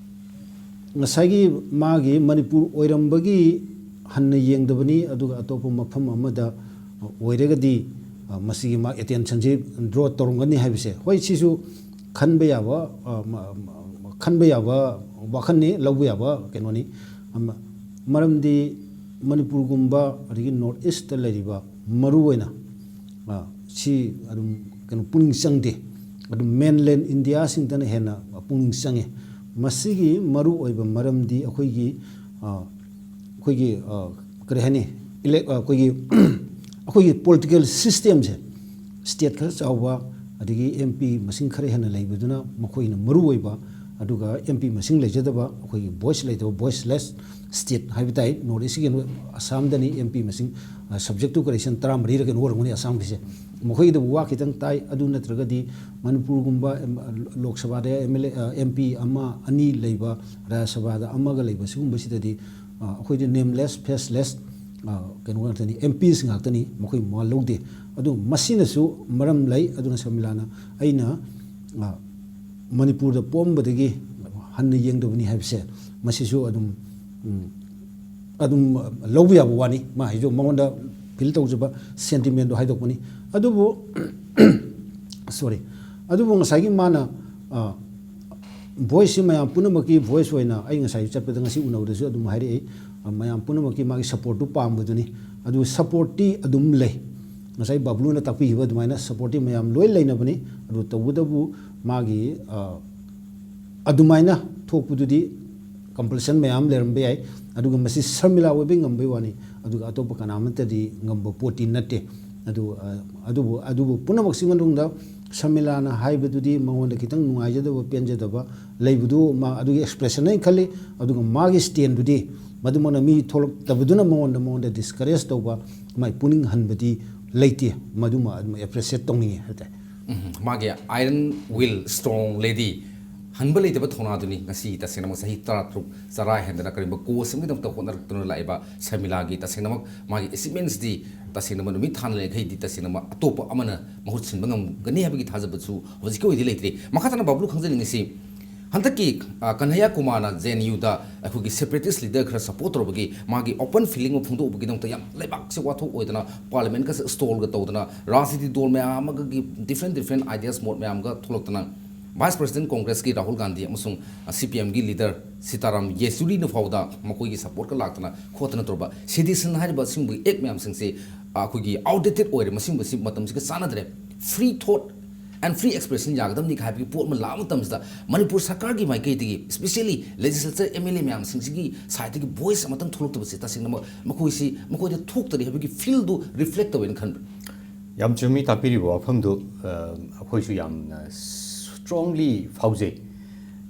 ꯉꯁꯥꯏꯒꯤ ꯃꯥꯒꯤ ꯃꯅꯤꯄꯨꯔ ꯑꯣꯏꯔꯝꯕꯒꯤ ꯍꯟꯅ ꯌꯦꯡꯗꯕꯅꯤ, ꯑꯗꯨꯒ ꯑꯇꯣꯞꯄ ꯃꯐꯝ ꯑꯃꯗ ꯑꯣꯏꯔꯒꯗꯤ, ꯑ, ꯃꯁꯤꯒꯤ ꯃꯥ attentionꯁꯤ draw ꯇꯧꯔꯝꯒꯅꯤ ꯍꯥꯏꯕꯁꯦ, ꯍꯣꯏ, ꯁꯤꯁꯨ ꯈꯟꯕ ꯌꯥꯕ, ꯑ, ꯃ-, ꯃ-, ꯈꯟꯕ ꯌꯥꯕ ꯋꯥꯈꯜꯅꯤ, ꯂꯧꯕ ꯌꯥꯕ ꯀꯩꯅꯣꯅꯤ꯫ ꯑꯃ, ꯃꯔꯝꯗꯤ ꯃꯅꯤꯄꯨꯔꯒꯨꯝꯕ, ꯑꯗꯒꯤ North Eastꯇ ꯂꯩꯔꯤꯕ ꯃꯔꯨ ꯑꯣꯏꯅ, ꯑ, ꯁꯤ ꯑꯗꯨꯝ ꯀꯩꯅꯣ ꯄꯨꯛꯅꯤꯡ ꯆꯪꯗꯦ꯫ ꯑꯗꯨꯝ mainland Indiaꯁꯤꯡꯗꯅ ꯍꯦꯟꯅ ꯄꯨꯛꯅꯤꯡ ꯆꯪꯉꯦ꯫ ꯃꯁꯤꯒꯤ ꯃꯔꯨ ꯑꯣꯏꯕ ꯃꯔꯝꯗꯤ ꯑꯩꯈꯣꯏꯒꯤ, ꯑ, ꯑꯩꯈꯣꯏꯒꯤ, ꯑ, ꯀꯔꯤ ꯍꯥꯏꯅꯤ, ꯏꯂꯦꯛ-, ꯑ, ꯑꯩꯈꯣꯏꯒꯤ ꯑꯩꯈꯣꯏꯒꯤ ꯄꯣꯂꯤꯇꯤꯀꯦꯜ ꯁꯤꯁꯇꯦꯝꯁꯦ ꯁ꯭ꯇꯦꯠ ꯈꯔ ꯆꯥꯎꯕ, ꯑꯗꯒꯤ ꯑꯦꯝ ꯄꯤ ꯃꯁꯤꯡ ꯈꯔ ꯍꯦꯟꯅ ꯂꯩꯕꯗꯨꯅ ꯃꯈꯣꯏꯅ ꯃꯔꯨ ꯑꯣꯏꯕ, ꯑꯗꯨꯒ ꯑꯦꯝ ꯄꯤ ꯃꯁꯤꯡ ꯂꯩꯖꯗꯕ, ꯑꯩꯈꯣꯏꯒꯤ ꯚꯣꯏꯁ ꯂꯩꯇꯕ, ꯚꯣꯏꯁꯂꯦꯁ ꯁ꯭ꯇꯦꯠ ꯍꯥꯏꯕ ꯇꯥꯏ꯫ ꯅꯣꯔꯠ ꯏꯁꯀꯤ ꯀꯩꯅꯣ, ꯑꯁꯥꯝꯗꯅꯤ ꯑꯦꯝ ꯄꯤ ꯃꯁꯤꯡ, ꯑ, subject to correction ꯇꯔꯥꯃꯔꯤꯔ ꯀꯩꯅꯣ ꯑꯣꯏꯔꯝꯒꯅꯤ ꯑꯁꯥꯝꯒꯤꯁꯦ꯫ ꯃꯈꯣꯏꯒꯤꯗꯕꯨ ꯋꯥ ꯈꯤꯇꯪ ꯇꯥꯏ꯫ ꯑꯗꯨ ꯅꯠꯇ꯭ꯔꯒꯗꯤ ꯃꯅꯤꯄꯨꯔꯒꯨꯝꯕ, ꯑꯦꯝ, ꯂꯣꯛ ꯁꯚꯥꯗ ꯑꯦꯝ ꯑꯦꯜ ꯑꯦ, ꯑ, ꯑꯦꯝ ꯄꯤ ꯑꯃ ꯑꯅꯤ ꯂꯩꯕ, ꯔꯥꯖ꯭ꯌ ꯁꯚꯥꯗ ꯑꯃꯒ ꯂꯩꯕ, ꯁꯤꯒꯨꯝꯕꯁꯤꯗꯗꯤ, ꯑ, ꯑꯩꯈꯣꯏꯗꯤ nameless, faceless, ꯑ, ꯀꯩꯅꯣ ꯉꯥꯛꯇꯅꯤ, ꯑꯦꯝ ꯄꯤꯁ ꯉꯥꯛꯇꯅꯤ, ꯃꯈꯣꯏ ꯃꯋꯥ ꯂꯧꯗꯦ꯫ ꯑꯗꯨ ꯃꯁꯤꯅꯁꯨ ꯃꯔꯝ ꯂꯩ꯫ ꯑꯗꯨꯅ ꯁꯔꯃꯤꯂꯥꯅ ꯑꯩꯅ, ꯑ, ꯃꯅꯤꯄꯨꯔꯗ ꯄꯣꯛꯑꯝꯕꯗꯒꯤ ꯍꯟꯅ ꯌꯦꯡꯗꯕꯅꯤ ꯍꯥꯏꯕꯁꯦ ꯃꯁꯤꯁꯨ ꯑꯗꯨꯝ, ꯎꯝ, ꯑꯗꯨꯝ ꯂꯧꯕ ꯌꯥꯕ ꯋꯥꯅꯤ꯫ ꯃꯥ ꯍꯥꯏꯁꯨ ꯃꯉꯣꯟꯗ ꯐꯤꯜ ꯇꯧꯖꯕ ꯁꯦꯟꯇꯤꯃꯦꯟꯗꯣ ꯍꯥꯏꯗꯣꯛꯄꯅꯤ꯫ ꯑꯗꯨꯕꯨ, ꯁꯣꯔꯤ, ꯑꯗꯨꯕꯨ ꯉꯁꯥꯏꯒꯤ ꯃꯥꯅ, ꯑ, ꯚꯣꯏꯁꯁꯤ ꯃꯌꯥꯝ ꯄꯨꯝꯅꯃꯛꯀꯤ ꯚꯣꯏꯁ ꯑꯣꯏꯅ ꯑꯩ ꯉꯁꯥꯏ ꯆꯠꯄꯗ ꯉꯁꯤ ꯎꯅꯕꯗꯁꯨ ꯑꯗꯨꯝ ꯍꯥꯏꯔꯛꯏ, ꯑ, ꯃꯌꯥꯝ ꯄꯨꯝꯅꯃꯛꯀꯤ ꯃꯥꯒꯤ ꯁꯞꯄꯣꯔꯠꯇꯨ ꯄꯥꯝꯕꯗꯨꯅꯤ꯫ ꯑꯗꯨ ꯁꯞꯄꯣꯔꯠꯇꯤ ꯑꯗꯨꯝ ꯂꯩ꯫ ꯉꯁꯥꯏ ꯕꯥꯕ꯭ꯂꯨꯅ ꯇꯥꯛꯄꯤꯈꯤꯕ ꯑꯗꯨꯃꯥꯏꯅ ꯁꯞꯄꯣꯔꯠꯇꯤ ꯃꯌꯥꯝ ꯂꯣꯏ ꯂꯩꯅꯕꯅꯤ꯫ ꯑꯗꯨ ꯇꯧꯕꯇꯕꯨ ꯃꯥꯒꯤ, ꯑ, ꯑꯗꯨꯃꯥꯏꯅ ꯊꯣꯛꯄꯗꯨꯗꯤ compulsion ꯃꯌꯥꯝ ꯂꯩꯔꯝꯕ ꯌꯥꯏ, ꯑꯗꯨꯒ ꯃꯁꯤ ꯁꯔꯃꯤꯂꯥ ꯑꯣꯏꯕꯩ ꯉꯝꯕꯩ ꯋꯥꯅꯤ, ꯑꯗꯨꯒ ꯑꯇꯣꯞꯄ ꯀꯅꯥꯃꯠꯇꯗꯤ ꯉꯝꯕ ꯄꯣꯠꯇꯤ ꯅꯠꯇꯦ꯫ ꯑꯗꯨ, ꯑ, ꯑꯗꯨꯕꯨ, ꯑꯗꯨꯕꯨ ꯄꯨꯝꯅꯃꯛꯁꯤ ꯃꯅꯨꯡꯗ ꯁꯔꯃꯤꯂꯥꯅ ꯍꯥꯏꯕꯗꯨꯗꯤ ꯃꯉꯣꯟꯗ ꯈꯤꯇꯪ ꯅꯨꯡꯉꯥꯏꯖꯗꯕ, ꯄꯦꯟꯖꯗꯕ ꯂꯩꯕꯗꯨ ꯃꯥ ꯑꯗꯨꯒꯤ expression ꯑꯩꯅ ꯈꯜꯂꯤ꯫ ꯑꯗꯨꯒ ꯃꯥꯒꯤ standꯗꯨꯗꯤ ꯃꯗꯨꯃꯛꯅ ꯃꯤ ꯊꯣꯛꯂꯛꯇꯕꯗꯨꯅ ꯃꯉꯣꯟꯗ, ꯃꯉꯣꯟꯗ discourage ꯇꯧꯕ, ꯃꯥꯏ ꯄꯨꯛꯅꯤꯡ ꯍꯟꯕꯗꯤ ꯂꯩꯇꯦ꯫ ꯃꯗꯨꯃ ꯑꯗꯨꯝ appreciate ꯇꯧꯅꯤꯡꯉꯤ ꯍꯥꯏꯇꯥꯔꯦ꯫ ꯎꯝ, ꯃꯥꯒꯤ iron will, strong lady, ꯍꯟꯕ ꯂꯩꯇꯕ ꯊꯧꯅꯥꯗꯨꯅꯤ ꯉꯁꯤ ꯇꯁꯦꯡꯅꯃꯛ ꯆꯍꯤ ꯇꯔꯥꯇꯔꯨꯛ ꯆꯔꯥ ꯍꯦꯟꯗꯅ ꯀꯔꯤꯒꯨꯝꯕ cause ꯑꯃꯒꯤꯗꯃꯛꯇ ꯍꯣꯠꯅꯔꯛꯇꯨꯅ ꯂꯥꯛꯏꯕ ꯁꯔꯃꯤꯂꯥꯒꯤ ꯇꯁꯦꯡꯅꯃꯛ ꯃꯥꯒꯤ achievementsꯇꯤ ꯇꯁꯦꯡꯅꯃꯛ ꯅꯨꯃꯤꯠ ꯊꯥꯅ ꯂꯩꯈꯩꯗꯤ ꯇꯁꯦꯡꯅꯃꯛ ꯑꯇꯣꯞꯄ ꯑꯃꯅ ꯃꯍꯨꯠ ꯁꯤꯟꯕ ꯉꯝꯒꯅꯤ ꯍꯥꯏꯕꯒꯤ ꯊꯥꯖꯕꯁꯨ ꯍꯧꯖꯤꯛꯀꯤ ꯑꯣꯏꯗꯤ ꯂꯩꯇ꯭ꯔꯤ꯫ ꯃꯈꯥ ꯇꯥꯅ ꯕꯥꯕ꯭ꯂꯨ ꯈꯪꯖꯅꯤꯡꯉꯤꯁꯤ, ꯍꯟꯗꯛꯀꯤ, ꯑ, ꯀꯟꯍꯩꯌꯥ ꯀꯨꯃꯥꯔꯅ J N Uꯗ ꯑꯩꯈꯣꯏꯒꯤ separatist leader ꯈꯔ support ꯇꯧꯔꯕꯒꯤ ꯃꯥꯒꯤ open feeling ꯑꯃ ꯐꯣꯡꯗꯣꯛꯎꯕꯒꯤꯗꯃꯛꯇ ꯌꯥꯝ ꯂꯩꯕꯥꯛꯁꯦ ꯋꯥꯊꯣꯛ ꯑꯣꯏꯗꯅ parliamentꯀꯁꯦ stallꯒ ꯇꯧꯗꯅ ꯔꯥꯖꯅꯤꯇꯤ ꯗꯣꯜ ꯃꯌꯥꯝ ꯑꯃꯒꯤ different different ideas ꯃꯣꯠ ꯃꯌꯥꯝꯒ ꯊꯣꯛꯂꯛꯇꯅ Vice President Congressꯀꯤ ꯔꯥꯍꯨꯜ ꯒꯥꯟꯙꯤ ꯑꯃꯁꯨꯡ, ꯑ, C P Mꯒꯤ leader ꯁꯤꯇꯥꯔꯥꯝ ꯌꯦꯆꯨꯔꯤꯅ ꯐꯥꯎꯗ ꯃꯈꯣꯏꯒꯤ supportꯀ ꯂꯥꯛꯇꯅ ꯈꯣꯠꯇꯅ ꯇꯧꯔꯕ sedition ꯍꯥꯏꯔꯤꯕ ꯑꯁꯤꯒꯨꯝꯕꯒꯤ act ꯃꯌꯥꯝꯁꯤꯡꯁꯦ, ꯑ, ꯑꯩꯈꯣꯏꯒꯤ outdated ꯑꯣꯏꯔꯦ, ꯃꯁꯤꯒꯨꯝꯕꯁꯤ ꯃꯇꯝꯁꯤꯒ ꯆꯥꯟꯅꯗ꯭ꯔꯦ꯫ Free thought and free expression ꯌꯥꯒꯗꯕꯅꯤ ꯍꯥꯏꯕꯒꯤ ꯄꯣꯠ ꯑꯃ ꯂꯥꯛꯄ ꯃꯇꯝꯁꯤꯗ, ꯃꯅꯤꯄꯨꯔ ꯁꯔꯀꯥꯔꯒꯤ ꯃꯥꯏꯀꯩꯗꯒꯤ, especially legislature, M L A ꯃꯌꯥꯝꯁꯤꯡꯁꯤꯒꯤ side ꯇꯒꯤ voice ꯑꯃꯇꯪ ꯊꯣꯛꯂꯛꯇꯕꯁꯦ, ꯇꯁꯦꯡꯅꯃꯛ ꯃꯈꯣꯏꯁꯤ, ꯃꯈꯣꯏꯗ ꯊꯣꯛꯇꯔꯤ ꯍꯥꯏꯕꯒꯤ feel ꯗꯨ reflect ꯇꯧꯋꯦꯅ ꯈꯟꯕ꯭ꯔꯥ? ꯌꯥꯝ ꯆꯨꯝꯃꯤ ꯇꯥꯛꯄꯤꯔꯤꯕ ꯋꯥꯐꯝꯗꯨ꯫ ꯑ, ꯑꯩꯈꯣꯏꯁꯨ ꯌꯥꯝꯅ strongly ꯐꯥꯎꯖꯩ꯫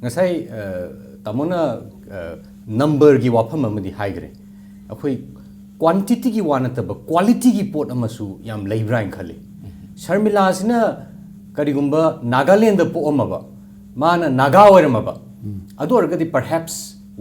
ꯉꯁꯥꯏ, ꯑ, ꯇꯥꯃꯣꯅ, ꯑ, number ꯒꯤ ꯋꯥꯐꯝ ꯑꯃꯗꯤ ꯍꯥꯏꯈ꯭ꯔꯦ꯫ ꯑꯩꯈꯣꯏ quantity ꯒꯤ ꯋꯥ ꯅꯠꯇꯕ quality ꯒꯤ ꯄꯣꯠ ꯑꯃꯁꯨ ꯌꯥꯝ ꯂꯩꯕ꯭ꯔꯥ ꯍꯥꯏꯅ ꯈꯜꯂꯤ꯫ ꯁꯔꯃꯤꯂꯥꯁꯤꯅ ꯀꯔꯤꯒꯨꯝꯕ ꯅꯥꯒꯥꯂꯦꯟꯗ ꯄꯣꯛꯑꯝꯃꯕ, ꯃꯥꯅ ꯅꯥꯒꯥ ꯑꯣꯏꯔꯝꯃꯕ, ꯑꯗꯨ ꯑꯣꯏꯔꯒꯗꯤ perhaps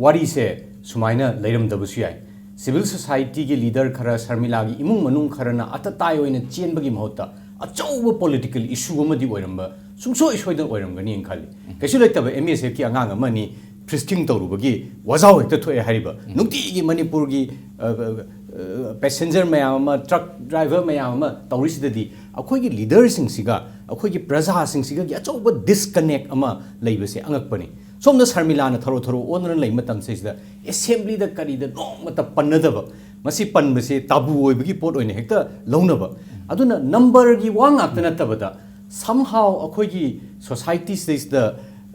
ꯋꯥꯔꯤꯁꯦ ꯁꯨꯃꯥꯏꯅ ꯂꯩꯔꯝꯗꯕꯁꯨ ꯌꯥꯏ꯫ Civil society ꯒꯤ leader ꯈꯔ, ꯁꯔꯃꯤꯂꯥꯒꯤ ꯏꯃꯨꯡ ꯃꯅꯨꯡ ꯈꯔꯅ ꯑꯇꯇꯥꯏ ꯑꯣꯏꯅ ꯆꯦꯟꯕꯒꯤ ꯃꯍꯨꯠꯇ ꯑꯆꯧꯕ political issue ꯑꯃꯗꯤ ꯑꯣꯏꯔꯝꯕ ꯁꯨꯡꯁꯣꯏ ꯁꯣꯏꯗꯅ ꯑꯣꯏꯔꯝꯒꯅꯤꯅ ꯈꯜꯂꯤ꯫ ꯀꯩꯁꯨ ꯂꯩꯇꯕ M S F ꯀꯤ ꯑꯉꯥꯡ ꯑꯃ ꯑꯅꯤ frisking ꯇꯧꯔꯨꯕꯒꯤ ꯋꯥꯖꯥꯎ ꯍꯦꯛꯇ ꯊꯣꯛꯑꯦ ꯍꯥꯏꯔꯤꯕ꯫ ꯅꯨꯡꯇꯤꯒꯤ ꯃꯅꯤꯄꯨꯔꯒꯤ, ꯑ, ꯑ, passenger ꯃꯌꯥꯝ ꯑꯃ, truck driver ꯃꯌꯥꯝ ꯑꯃ ꯇꯧꯔꯤꯁꯤꯗꯗꯤ ꯑꯩꯈꯣꯏꯒꯤ leader ꯁꯤꯡꯁꯤꯒ ꯑꯩꯈꯣꯏꯒꯤ ꯄ꯭ꯔꯖꯥꯁꯤꯡꯁꯤꯒꯒꯤ ꯑꯆꯧꯕ disconnect ꯑꯃ ꯂꯩꯕꯁꯦ ꯑꯉꯛꯄꯅꯤ꯫ ꯁꯣꯝꯗ ꯁꯔꯃꯤꯂꯥꯅ ꯊꯔꯣ ꯊꯔꯣ ꯑꯣꯟꯗꯨꯅ ꯂꯩ ꯃꯇꯝꯁꯤꯗꯩꯁꯤꯗ assembly ꯗ ꯀꯔꯤꯗ ꯅꯣꯡꯃꯇ ꯄꯟꯅꯗꯕ, ꯃꯁꯤ ꯄꯟꯕꯁꯦ taboo ꯑꯣꯏꯕꯒꯤ ꯄꯣꯠ ꯑꯣꯏꯅ ꯍꯦꯛꯇ ꯂꯧꯅꯕ꯫ ꯑꯗꯨꯅ number ꯒꯤ ꯋꯥ ꯉꯥꯛꯇ ꯅꯠꯇꯕꯗ somehow ꯑꯩꯈꯣꯏꯒꯤ society ꯁꯤꯗꯩꯁꯤꯗ,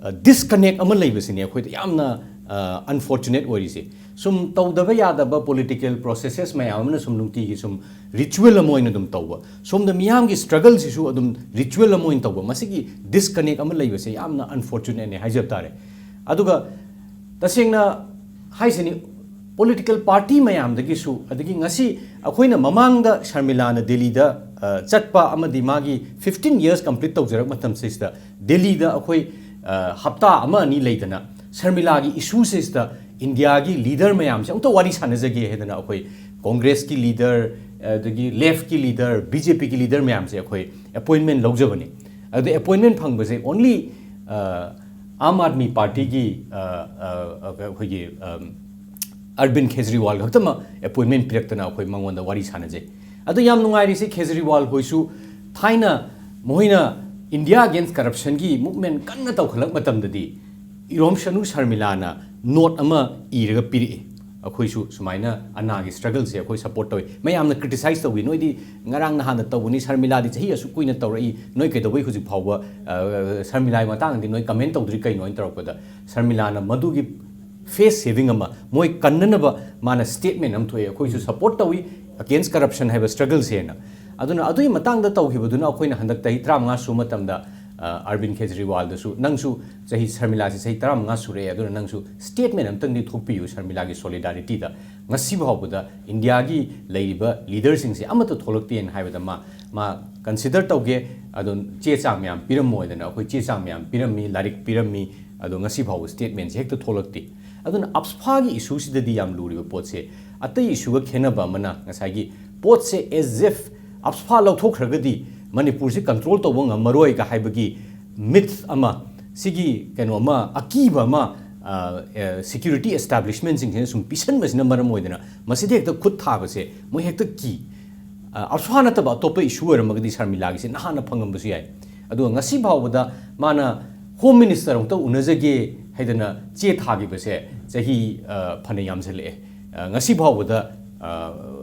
ꯑ, disconnect ꯑꯃ ꯂꯩꯕꯁꯤꯅꯦ ꯑꯩꯈꯣꯏꯗ ꯌꯥꯝꯅ, ꯑ, unfortunate ꯑꯣꯏꯔꯤꯁꯦ꯫ ꯁꯨꯝ ꯇꯧꯗꯕ ꯌꯥꯗꯕ political processes ꯃꯌꯥꯝ ꯑꯃꯅ ꯁꯨꯝ ꯅꯨꯡꯇꯤꯒꯤ ꯁꯨꯝ ritual ꯑꯃ ꯑꯣꯏꯅ ꯑꯗꯨꯝ ꯇꯧꯕ, ꯁꯣꯝꯗ ꯃꯤꯌꯥꯝꯒꯤ struggle ꯁꯤꯁꯨ ꯑꯗꯨꯝ ritual ꯑꯃ ꯑꯣꯏꯅ ꯇꯧꯕ, ꯃꯁꯤꯒꯤ disconnect ꯑꯃ ꯂꯩꯕꯁꯦ ꯌꯥꯝꯅ unfortunate ꯅꯦ ꯍꯥꯏꯖꯕ ꯇꯥꯔꯦ꯫ ꯑꯗꯨꯒ ꯇꯁꯦꯡꯅ ꯍꯥꯏꯁꯤꯅꯤ, political party ꯃꯌꯥꯝꯗꯒꯤꯁꯨ, ꯑꯗꯒꯤ ꯉꯁꯤ ꯑꯩꯈꯣꯏꯅ ꯃꯃꯥꯡꯗ ꯁꯔꯃꯤꯂꯥꯅ ꯗꯦꯜꯂꯤꯗ, ꯑ, ꯆꯠꯄ ꯑꯃꯗꯤ ꯃꯥꯒꯤ fifteen years complete ꯇꯧꯖꯔꯛꯄ ꯃꯇꯝꯁꯤꯗ ꯗꯦꯜꯂꯤꯗ ꯑꯩꯈꯣꯏ, ꯑ, ꯍꯞꯇꯥ ꯑꯃ ꯑꯅꯤ ꯂꯩꯗꯅ ꯁꯔꯃꯤꯂꯥꯒꯤ issue ꯁꯤꯗ ꯏꯟꯗꯤꯌꯥꯒꯤ leader ꯃꯌꯥꯝꯁꯦ ꯑꯃꯨꯛꯇ ꯋꯥꯔꯤ ꯁꯥꯟꯅꯖꯒꯦ ꯍꯥꯏꯗꯅ ꯑꯩꯈꯣꯏ Congress ꯀꯤ leader, ꯑꯗꯒꯤ left ꯀꯤ leader, B J P ꯒꯤ leader ꯃꯌꯥꯝꯁꯦ ꯑꯩꯈꯣꯏ appointment ꯂꯧꯖꯕꯅꯤ꯫ ꯑꯗꯨꯗ appointment ꯐꯪꯕꯁꯦ only, ꯑ, ꯑꯥꯝ ꯑꯥꯗꯃꯤ ꯄꯥꯔꯇꯤꯒꯤ, ꯑ, ꯑ, ꯑ, ꯑꯩꯈꯣꯏꯒꯤ, ꯑꯝ, ꯑꯔꯕꯤꯟ ꯀꯦꯖꯔꯤꯋꯥꯜ ꯈꯛꯇꯃꯛ appointment ꯄꯤꯔꯛꯇꯅ ꯑꯩꯈꯣꯏ ꯃꯉꯣꯟꯗ ꯋꯥꯔꯤ ꯁꯥꯟꯅꯖꯩ꯫ ꯑꯗꯣ ꯌꯥꯝ ꯅꯨꯡꯉꯥꯏꯔꯤꯁꯦ, ꯀꯦꯖꯔꯤꯋꯥꯜ ꯍꯣꯏꯁꯨ ꯊꯥꯏꯅ ꯃꯈꯣꯏꯅ India against corruption ꯒꯤ movement ꯀꯟꯅ ꯇꯧꯈꯠꯂꯛꯄ ꯃꯇꯝꯗꯗꯤ ꯏꯔꯣꯝꯁꯅꯨ ꯁꯔꯃꯤꯂꯥꯅ note ꯑꯃ ꯏꯔꯒ ꯄꯤꯔꯛꯏ꯫ ꯑꯩꯈꯣꯏꯁꯨ ꯁꯨꯃꯥꯏꯅ ꯑꯅꯥꯒꯤ ꯁ꯭ꯇ꯭ꯔꯒꯜꯁꯦ ꯑꯩꯈꯣꯏ ꯁꯄꯣꯔꯠ ꯇꯧꯏ꯫ ꯃꯌꯥꯝꯅ ꯀ꯭ꯔꯤꯇꯤꯁꯥꯏꯁ ꯇꯧꯏ, "ꯅꯣꯏꯗꯤ ꯉꯔꯥꯡ ꯅꯍꯥꯟꯗ ꯇꯧꯕꯅꯤ, ꯁꯔꯃꯤꯂꯥꯗꯤ ꯆꯍꯤ ꯑꯁꯨꯛ ꯀꯨꯏꯅ ꯇꯧꯔꯛꯏ, ꯅꯣꯏ ꯀꯩꯗꯧꯕꯩ ꯍꯧꯖꯤꯛ ꯐꯥꯎꯕ, ꯑ, ꯁꯔꯃꯤꯂꯥꯒꯤ ꯃꯇꯥꯡꯗꯤ ꯅꯣꯏ ꯀꯃꯦꯟ ꯇꯧꯗ꯭ꯔꯤ ꯀꯩꯅꯣ?" ꯍꯥꯏꯅ ꯇꯧꯔꯛꯄꯗ, ꯁꯔꯃꯤꯂꯥꯅ ꯃꯗꯨꯒꯤ ꯐꯦꯁ ꯁꯦꯚꯤꯡ ꯑꯃ, ꯃꯣꯏ ꯀꯟꯅꯅꯕ ꯃꯥꯅ ꯁ꯭ꯇꯦꯠꯃꯦꯟ ꯑꯃ ꯊꯣꯛꯑꯦ, "ꯑꯩꯈꯣꯏꯁꯨ ꯁꯄꯣꯔꯠ ꯇꯧꯏ against corruption ꯍꯥꯏꯕ ꯁ꯭ꯇ꯭ꯔꯒꯜꯁꯦꯅ"꯫ ꯑꯗꯨꯅ ꯑꯗꯨꯒꯤ ꯃꯇꯥꯡꯗ ꯇꯧꯈꯤꯕꯗꯨꯅ ꯑꯩꯈꯣꯏꯅ ꯍꯟꯗꯛ ꯆꯍꯤ ꯇꯔꯥꯃꯉꯥ ꯁꯨꯕ ꯃꯇꯝꯗ, ꯑ, ꯑꯔꯕꯤꯟ ꯀꯦꯖꯔꯤꯋꯥꯜꯗꯁꯨ, "ꯅꯪꯁꯨ ꯆꯍꯤ, ꯁꯔꯃꯤꯂꯥꯁꯤ ꯆꯍꯤ ꯇꯔꯥꯃꯉꯥ ꯁꯨꯔꯛꯑꯦ, ꯑꯗꯨꯅ ꯅꯪꯁꯨ ꯁ꯭ꯇꯦꯠꯃꯦꯟ ꯑꯝꯇꯪꯗꯤ ꯊꯣꯛꯄꯤꯌꯨ ꯁꯔꯃꯤꯂꯥꯒꯤ ꯁꯣꯂꯤꯗꯥꯔꯤꯇꯤꯗ꯫ ꯉꯁꯤ ꯐꯥꯎꯕꯗ ꯏꯟꯗꯤꯌꯥꯒꯤ ꯂꯩꯔꯤꯕ ꯂꯤꯗꯔꯁꯤꯡꯁꯦ ꯑꯃꯠꯇ ꯊꯣꯛꯂꯛꯇꯦꯅ" ꯍꯥꯏꯕꯗ ꯃꯥ, ꯃꯥ ꯀꯟꯁꯤꯗꯔ ꯇꯧꯒꯦ, ꯑꯗꯣ ꯆꯦ ꯆꯥꯡ ꯃꯌꯥꯝ ꯄꯤꯔꯝꯃꯣ ꯍꯥꯏꯗꯅ ꯑꯩꯈꯣꯏ ꯆꯦ ꯆꯥꯡ ꯃꯌꯥꯝ ꯄꯤꯔꯝꯃꯤ, ꯂꯥꯏꯔꯤꯛ ꯄꯤꯔꯝꯃꯤ, ꯑꯗꯣ ꯉꯁꯤ ꯐꯥꯎꯕ ꯁ꯭ꯇꯦꯠꯃꯦꯟꯁꯦ ꯍꯦꯛꯇ ꯊꯣꯛꯂꯛꯇꯦ꯫ ꯑꯗꯨꯅ ꯑꯞꯁꯐꯥꯒꯤ ꯏꯁꯨꯁꯤꯗꯗꯤ ꯌꯥꯝ ꯂꯨꯔꯤꯕ ꯄꯣꯠꯁꯦ, ꯑꯇꯩ ꯏꯁꯨꯒ ꯈꯦꯠꯅꯕ ꯑꯃꯅ ꯉꯁꯥꯏꯒꯤ ꯄꯣꯠꯁꯦ as if ꯑꯞꯁꯐꯥ ꯂꯧꯊꯣꯛꯈ꯭ꯔꯒꯗꯤ ꯃꯅꯤꯄꯨꯔꯁꯤ ꯀꯟꯇ꯭ꯔꯣꯜ ꯇꯧꯕ ꯉꯝꯃꯔꯣꯏꯒ ꯍꯥꯏꯕꯒꯤ ꯃꯤꯊ ꯑꯃ, ꯁꯤꯒꯤ ꯀꯩꯅꯣ ꯑꯃ, ꯑꯀꯤꯕ ꯑꯃ, ꯑ, ꯑ, ꯁꯦꯀ꯭ꯌꯨꯔꯤꯇꯤ ꯑꯦꯁꯇꯥꯕ꯭ꯂꯤꯁꯃꯦꯟꯁꯤꯡꯁꯤꯅ ꯁꯨꯝ ꯄꯤꯁꯟꯕꯁꯤꯅ ꯃꯔꯝ ꯑꯣꯏꯗꯅ ꯃꯁꯤꯗ ꯍꯦꯛꯇ ꯈꯨꯠ ꯊꯥꯕꯁꯦ ꯃꯣꯏ ꯍꯦꯛꯇ ꯀꯤ꯫ ꯑ, ꯑꯞꯁꯐꯥ ꯅꯠꯇꯕ ꯑꯇꯣꯞꯄ ꯏꯁꯨ ꯑꯣꯏꯔꯝꯃꯒꯗꯤ ꯁꯔꯃꯤꯂꯥꯒꯤꯁꯦ ꯅꯍꯥꯟꯅ ꯐꯪꯉꯝꯕꯁꯨ ꯌꯥꯏ꯫ ꯑꯗꯨꯒ ꯉꯁꯤ ꯐꯥꯎꯕꯗ ꯃꯥꯅ ꯍꯣꯝ ꯃꯤꯅꯤꯁꯇꯔ ꯑꯃꯨꯛꯇ ꯎꯅꯖꯒꯦ ꯍꯥꯏꯗꯅ ꯆꯦ ꯊꯥꯈꯤꯕꯁꯦ ꯆꯍꯤ, ꯑ, ꯐꯅ ꯌꯥꯝꯁꯤꯜꯂꯛꯑꯦ꯫ ꯑ, ꯉꯁꯤ ꯐꯥꯎꯕꯗ, ꯑ,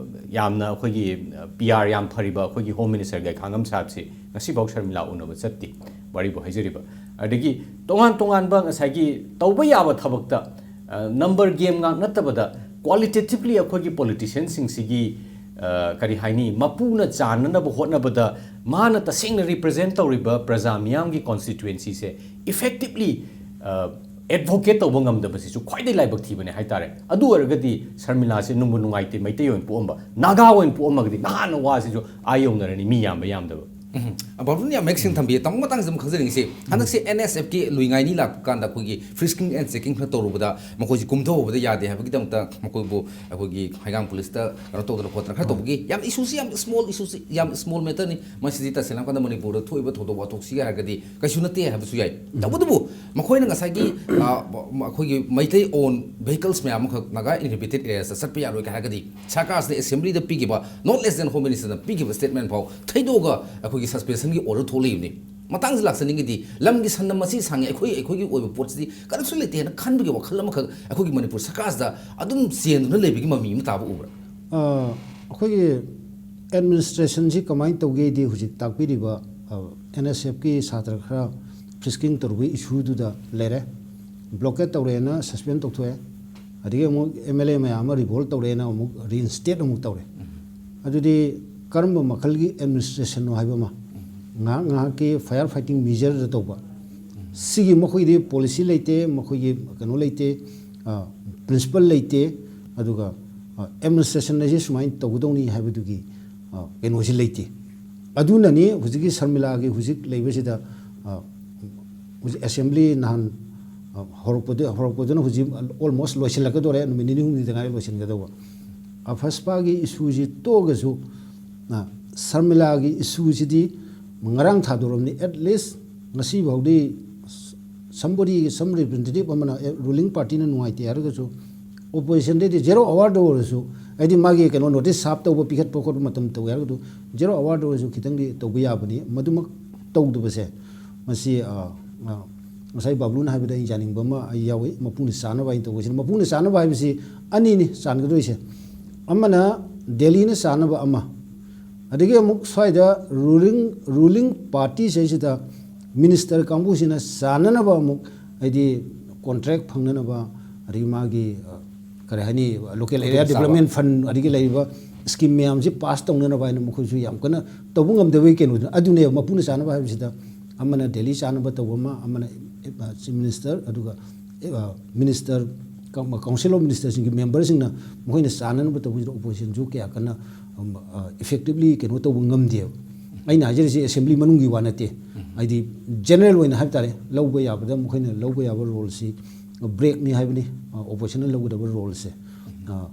ꯌꯥꯝꯅ ꯑꯩꯈꯣꯏꯒꯤ, ꯑ, ꯄꯤ ꯑꯥꯔ ꯌꯥꯝ ꯐꯔꯤꯕ ꯑꯩꯈꯣꯏꯒꯤ ꯍꯣꯝ ꯃꯤꯅꯤꯁꯇꯔ ꯒꯥꯏꯈꯥꯉꯝ ꯁꯥꯍꯦꯕꯁꯤ ꯉꯁꯤꯐꯥꯎ ꯁꯔꯃꯤꯂꯥ ꯎꯅꯕ ꯆꯠꯇꯦ, ꯋꯥꯔꯤꯕꯨ ꯍꯥꯏꯖꯔꯤꯕ꯫ ꯑꯗꯒꯤ ꯇꯣꯉꯥꯟ ꯇꯣꯉꯥꯟꯕ ꯉꯁꯥꯏꯒꯤ ꯇꯧꯕ ꯌꯥꯕ ꯊꯕꯛꯇ, ꯑ, ꯅꯝꯕꯔ ꯒꯦꯝ ꯉꯥꯛ ꯅꯠꯇꯕꯗ ꯀ꯭ꯋꯥꯂꯤꯇꯦꯇꯤꯚꯂꯤ ꯑꯩꯈꯣꯏꯒꯤ ꯄꯣꯂꯤꯇꯤꯁꯤꯌꯟꯁꯤꯡꯁꯤꯒꯤ, ꯑ, ꯀꯔꯤ ꯍꯥꯏꯅꯤ, ꯃꯄꯨꯅ ꯆꯥꯟꯅꯅꯕ ꯍꯣꯠꯅꯕꯗ ꯃꯥꯅ ꯇꯁꯦꯡꯅ ꯔꯤꯄ꯭ꯔꯖꯦꯟ ꯇꯧꯔꯤꯕ ꯄ꯭ꯔꯖꯥ ꯃꯤꯌꯥꯝꯒꯤ ꯀꯣꯟꯁꯇꯤꯇ꯭ꯋꯦꯟꯁꯤꯁꯦ ꯏꯐꯦꯛꯇꯤꯚꯂꯤ, ꯑ, ꯑꯦꯗꯚꯣꯀꯦꯠ ꯇꯧꯕ ꯉꯝꯗꯕꯁꯤꯁꯨ ꯈ꯭ꯋꯥꯏꯗꯒꯤ ꯂꯥꯏꯕꯛ ꯊꯤꯕꯅꯦ ꯍꯥꯏꯇꯥꯔꯦ꯫ ꯑꯗꯨ ꯑꯣꯏꯔꯒꯗꯤ ꯁꯔꯃꯤꯂꯥꯁꯦ ꯅꯨꯡꯕꯨ ꯅꯨꯡꯉꯥꯏꯇꯦ, ꯃꯩꯇꯩ ꯑꯣꯏꯅ ꯄꯣꯛꯑꯝꯕ, ꯅꯥꯒꯥ ꯑꯣꯏꯅ ꯄꯣꯛꯑꯝꯃꯒꯗꯤ ꯅꯍꯥꯟꯅ ꯋꯥꯁꯤꯁꯨ ꯑꯥ ꯌꯧꯅꯔꯅꯤ, ꯃꯤ ꯌꯥꯝꯕ ꯌꯥꯝꯗꯕ꯫ ꯎꯝ꯫ ꯑ, ꯕꯥꯕꯨꯅ ꯌꯥꯝ ꯃꯌꯦꯛ ꯁꯦꯡꯅ ꯊꯝꯕꯤꯌꯦ꯫ ꯇꯥꯃꯣ ꯃꯇꯥꯡꯁꯤꯗ ꯑꯃꯨꯛ ꯈꯪꯖꯅꯤꯡꯉꯤꯁꯤ, ꯍꯟꯗꯛꯁꯦ ꯑꯦꯟ ꯑꯦꯁ ꯑꯦꯐꯀꯤ ꯂꯨꯏ ꯉꯥꯏꯅꯤ ꯂꯥꯛꯄ ꯀꯥꯟꯗ ꯑꯩꯈꯣꯏꯒꯤ ꯐ꯭ꯔꯤ ꯁ꯭ꯀ꯭ꯔꯤꯅꯤꯡ ꯑꯦꯟ ꯆꯦꯀꯤꯡ ꯈꯔ ꯇꯧꯔꯨꯕꯗ ꯃꯈꯣꯏꯁꯤ ꯀꯨꯝꯊꯍꯧꯕꯗ ꯌꯥꯗꯦ ꯍꯥꯏꯕꯒꯤꯗꯃꯛꯇ ꯃꯈꯣꯏꯕꯨ ꯑꯩꯈꯣꯏꯒꯤ ꯍꯩꯉꯥꯡ ꯄꯨꯂꯤꯁꯇ ꯀꯩꯅꯣ ꯇꯧꯗꯅ ꯈꯣꯠꯇꯅ ꯈꯔ ꯇꯧꯕꯒꯤ ꯌꯥꯝ ꯏꯁꯨꯁꯤ ꯌꯥꯝ ꯁ꯭ꯃꯣꯜ ꯏꯁꯨꯁꯤ, ꯌꯥꯝ ꯁ꯭ꯃꯣꯜ ꯃꯦꯇꯔꯅꯤ꯫ ꯃꯁꯤꯗꯤ ꯇꯁꯦꯡꯅ ꯍꯥꯏꯔꯀꯥꯟꯗ ꯃꯅꯤꯄꯨꯔꯗ ꯊꯣꯛꯏꯕ ꯊꯧꯗꯣꯛ ꯋꯥꯊꯣꯛꯁꯤꯒ ꯍꯥꯏꯔꯒꯗꯤ ꯀꯩꯁꯨ ꯅꯠꯇꯦ ꯍꯥꯏꯕꯁꯨ ꯌꯥꯏ꯫ ꯇꯧꯕꯇꯕꯨ ꯃꯈꯣꯏꯅ ꯉꯁꯥꯏꯒꯤ, ꯑ, ꯑꯩꯈꯣꯏꯒꯤ ꯃꯩꯇꯩ ꯑꯣꯟ ꯚꯦꯍꯤꯀꯜꯁ ꯃꯌꯥꯝ ꯑꯃꯈꯛ ꯅꯥꯒꯥ ꯏꯟꯍꯦꯕꯤꯇꯦꯠ ꯑꯦꯔꯤꯌꯥꯁꯇ ꯆꯠꯄ ꯌꯥꯔꯣꯏ ꯀꯥꯏ ꯍꯥꯏꯔꯒꯗꯤ ꯁꯔꯀꯥꯔꯁꯤꯅ ꯑꯦꯁꯦꯝꯕ꯭ꯂꯤꯗ ꯄꯤꯈꯤꯕ, ꯅꯣꯠ ꯂꯦꯁ ꯗꯦꯟ ꯍꯣꯝ ꯃꯤꯅꯤꯁꯇꯔꯅ ꯄꯤꯈꯤꯕ ꯁ꯭ꯇꯦꯠꯃꯦꯟ ꯐꯥꯎ ꯊꯩꯗꯣꯛꯑꯒ ꯑꯩꯈꯣꯏꯒꯤ ꯁꯁꯄꯦꯟꯁꯟꯒꯤ ꯑꯣꯔꯗꯔ ꯊꯣꯛꯂꯛꯏꯕꯅꯤ꯫ ꯃꯇꯥꯡꯁꯤ ꯂꯥꯛꯆꯅꯤꯡꯉꯤꯗꯤ, ꯂꯝꯒꯤ ꯁꯟꯅ ꯃꯁꯤ ꯁꯥꯡꯉꯤ, ꯑꯩꯈꯣꯏ, ꯑꯩꯈꯣꯏꯒꯤ ꯑꯣꯏꯕ ꯄꯣꯠꯁꯤꯗꯤ ꯀꯔꯤꯁꯨ ꯂꯩꯇꯦ ꯍꯥꯏꯅ ꯈꯟꯕꯒꯤ ꯋꯥꯈꯜ ꯑꯃꯈꯛ ꯑꯩꯈꯣꯏꯒꯤ ꯃꯅꯤꯄꯨꯔ ꯁꯔꯀꯥꯔꯁꯤꯗ ꯑꯗꯨꯝ ꯆꯦꯟꯗꯨꯅ ꯂꯩꯕꯒꯤ ꯃꯃꯤ ꯑꯃ ꯇꯥꯕ ꯎꯕ꯭ꯔꯥ? ꯑꯩꯈꯣꯏꯒꯤ ꯑꯦꯗꯃꯤꯅꯤꯁꯇ꯭ꯔꯦꯁꯟꯁꯤ ꯀꯃꯥꯏꯅ ꯇꯧꯒꯦꯗꯤ, ꯍꯧꯖꯤꯛ ꯇꯥꯛꯄꯤꯔꯤꯕ ꯑꯦꯟ ꯑꯦꯁ ꯑꯦꯐꯀꯤ ꯁꯥꯇ꯭ꯔ ꯈꯔ ꯐ꯭ꯔꯤꯁꯀꯤꯡ ꯇꯧꯔꯨꯕꯒꯤ ꯏꯁꯨꯗꯨꯗ ꯂꯩꯔꯦ꯫ ꯕ꯭ꯂꯣꯀꯦꯠ ꯇꯧꯔꯦꯅ ꯁꯁꯄꯦꯟ ꯇꯧꯊꯣꯛꯑꯦ꯫ ꯑꯗꯒꯤ ꯑꯃꯨꯛ ꯑꯦꯝ ꯑꯦꯜ ꯑꯦ ꯃꯌꯥꯝ ꯑꯃ ꯔꯤꯚꯣꯜꯠ ꯇꯧꯔꯦꯅ ꯑꯃꯨꯛ ꯔꯤꯏꯟꯁꯇꯦꯠ ꯑꯃꯨꯛ ꯇꯧꯔꯦ꯫ ꯑꯗꯨꯗꯤ ꯀꯔꯝꯕ ꯃꯈꯜꯒꯤ ꯑꯦꯗꯃꯤꯅꯤꯁꯇ꯭ꯔꯦꯁꯟꯅꯣ ꯍꯥꯏꯕ ꯑꯃ, ꯉꯥꯏꯍꯥꯛ ꯉꯥꯏꯍꯥꯛꯀꯤ ꯐꯥꯏꯌꯔ ꯐꯥꯏꯇꯤꯡ ꯃꯦꯖꯔꯗ ꯇꯧꯕ, ꯁꯤꯒꯤ ꯃꯈꯣꯏꯗꯤ ꯄꯣꯂꯤꯁꯤ ꯂꯩꯇꯦ, ꯃꯈꯣꯏꯒꯤ ꯀꯩꯅꯣ ꯂꯩꯇꯦ, ꯄ꯭ꯔꯤꯟꯁꯤꯄꯜ ꯂꯩꯇꯦ꯫ ꯑꯗꯨꯒ ꯑꯦꯗꯃꯤꯅꯤꯁꯇ꯭ꯔꯦꯁꯟ ꯑꯁꯤ ꯁꯨꯃꯥꯏꯅ ꯇꯧꯒꯗꯧꯅꯤ ꯍꯥꯏꯕꯗꯨꯒꯤ ꯀꯩꯅꯣꯁꯤ ꯂꯩꯇꯦ꯫ ꯑꯗꯨꯅꯅꯤ ꯍꯧꯖꯤꯛꯀꯤ ꯁꯔꯃꯤꯂꯥꯒꯤ ꯍꯧꯖꯤꯛ ꯂꯩꯕꯁꯤꯗ, ꯍꯧꯖꯤꯛ ꯑꯦꯁꯦꯝꯕ꯭ꯂꯤ ꯅꯍꯥꯟ ꯍꯧꯔꯛꯄꯗ, ꯍꯧꯔꯛꯄꯗꯨꯅ ꯍꯧꯖꯤꯛ ꯑꯣꯜꯃꯣꯁ ꯂꯣꯏꯁꯤꯜꯂꯛꯀꯗꯧꯔꯦ, ꯅꯨꯃꯤꯠ ꯅꯤꯅꯤ ꯍꯨꯝꯅꯤꯗ ꯉꯥꯏꯔꯦ ꯂꯣꯏꯁꯤꯟꯒꯗꯧꯕ꯫ ꯑꯐꯁꯄꯥꯒꯤ ꯏꯁꯨꯁꯤ ꯇꯣꯛꯑꯒꯁꯨ, ꯁꯔꯃꯤꯂꯥꯒꯤ ꯏꯁꯨꯁꯤꯗꯤ ꯉꯔꯥꯡ ꯊꯥꯗꯣꯔꯝꯅꯤ꯫ ꯑꯦꯠ ꯂꯤꯁ ꯉꯁꯤ ꯐꯥꯎꯗꯤ somebody, some representative ꯑꯃꯅ, ꯑꯦ, ꯔꯨꯂꯤꯡ ꯄꯥꯔꯇꯤꯅ ꯅꯨꯡꯉꯥꯏꯇꯦ ꯍꯥꯏꯔꯒꯁꯨ, ꯑꯣꯄꯣꯖꯤꯁꯟꯗꯩꯗꯤ ꯖꯦꯔꯣ ꯑꯋꯥꯔꯗ ꯑꯣꯏꯔꯁꯨ, ꯍꯥꯏꯗꯤ ꯃꯥꯒꯤ ꯀꯩꯅꯣ ꯅꯣꯇꯤꯁ ꯁꯥꯔꯞ ꯇꯧꯕ, ꯄꯤꯈꯠꯄ ꯈꯣꯠꯄ ꯃꯇꯝ ꯇꯧꯋꯦ ꯍꯥꯏꯔꯒꯁꯨ, ꯖꯦꯔꯣ ꯑꯋꯥꯔꯗ ꯑꯣꯏꯔꯁꯨ ꯈꯤꯇꯪꯗꯤ ꯇꯧꯕ ꯌꯥꯕꯅꯤ꯫ ꯃꯗꯨꯃꯛ ꯇꯧꯗꯕꯁꯦ, ꯃꯁꯤ, ꯑ, ꯑ, ꯉꯁꯥꯏ ꯕꯥꯕꯂꯨꯅ ꯍꯥꯏꯕꯗ ꯑꯩ ꯌꯥꯅꯤꯡꯕ ꯑꯃ ꯑꯩ ꯌꯥꯎꯏ, ꯃꯄꯨꯅ ꯆꯥꯅꯕ ꯍꯥꯏꯅ ꯇꯧꯕꯁꯤꯅ꯫ ꯃꯄꯨꯅ ꯆꯥꯅꯕ ꯍꯥꯏꯕꯁꯤ ꯑꯅꯤꯅꯤ ꯆꯥꯟꯒꯗꯣꯏꯁꯦ꯫ ꯑꯃꯅ ꯗꯦꯜꯂꯤꯅ ꯆꯥꯅꯕ ꯑꯃ, ꯑꯗꯒꯤ ꯑꯃꯨꯛ ꯁ꯭ꯋꯥꯏꯗ ꯔꯨꯂꯤꯡ, ꯔꯨꯂꯤꯡ ꯄꯥꯔꯇꯤꯁꯤꯗꯩꯁꯤꯗ ꯃꯤꯅꯤꯁꯇꯔ ꯀꯥꯡꯕꯨꯁꯤꯅ ꯆꯥꯅꯅꯕ ꯑꯃꯨꯛ, ꯍꯥꯏꯗꯤ ꯀꯣꯟꯇ꯭ꯔꯦꯛ ꯐꯪꯅꯅꯕ, ꯑꯗꯒꯤ ꯃꯥꯒꯤ, ꯑ, ꯀꯔꯤ ꯍꯥꯏꯅꯤ, ꯂꯣꯀꯦꯜ ꯑꯦꯔꯤꯌꯥ ꯈꯨꯗꯣꯡꯆꯥꯕ꯫ ꯗꯤꯕ꯭ꯂꯞꯃꯦꯟ ꯐꯟ, ꯑꯗꯒꯤ ꯂꯩꯔꯤꯕ ꯁ꯭ꯀꯤꯝ ꯃꯌꯥꯝꯁꯤ ꯄꯥꯁ ꯇꯧꯅꯅꯕ ꯍꯥꯏꯅ ꯃꯈꯣꯏꯁꯨ ꯌꯥꯝ ꯀꯟꯅ ꯇꯧꯕ ꯉꯝꯗꯕꯒꯤ ꯀꯩꯅꯣꯗꯨꯅ, ꯑꯗꯨꯅꯦꯕ ꯃꯄꯨꯅ ꯆꯥꯅꯕ ꯍꯥꯏꯕꯁꯤꯗ꯫ ꯑꯃꯅ ꯗꯦꯜꯂꯤ ꯆꯥꯅꯕ ꯇꯧꯕ ꯑꯃ, ꯑꯃꯅ, ꯑ, ꯆꯤꯐ ꯃꯤꯅꯤꯁꯇꯔ, ꯑꯗꯨꯒ, ꯑ, ꯃꯤꯅꯤꯁꯇꯔ, ꯀꯥꯎ-, ꯀꯥꯎꯟꯁꯤꯜ ꯑꯣꯐ ꯃꯤꯅꯤꯁꯇꯔꯁꯤꯡꯒꯤ ꯃꯦꯝꯕꯔꯁꯤꯡꯅ ꯃꯈꯣꯏꯅ ꯆꯥꯅꯅꯕ ꯇꯧꯕꯁꯤꯗ ꯑꯣꯄꯣꯖꯤꯁꯟꯁꯨ ꯀꯌꯥ ꯀꯟꯅ, ꯑꯝ, ꯑ, ꯏꯐꯦꯛꯇꯤꯚꯂꯤ ꯀꯩꯅꯣ ꯇꯧꯕ ꯉꯝꯗꯦꯕ꯫ ꯑꯩꯅ ꯍꯥꯏꯖꯔꯤꯁꯦ ꯑꯦꯁꯦꯝꯕ꯭ꯂꯤ ꯃꯅꯨꯡꯒꯤ ꯋꯥ ꯅꯠꯇꯦ꯫ ꯍꯥꯏꯗꯤ ꯖꯦꯅꯔꯦꯜ ꯑꯣꯏꯅ ꯍꯥꯏꯕ ꯇꯥꯔꯦ, ꯂꯧꯕ ꯌꯥꯕꯗ ꯃꯈꯣꯏꯅ ꯂꯧꯕ ꯌꯥꯕ ꯔꯣꯜꯁꯤ ꯕ꯭ꯔꯦꯛꯅꯤ ꯍꯥꯏꯕꯅꯤ, ꯑ, ꯑꯣꯄꯣꯖꯤꯁꯟꯅ ꯂꯧꯒꯗꯕ ꯔꯣꯜꯁꯦ꯫ ꯑ,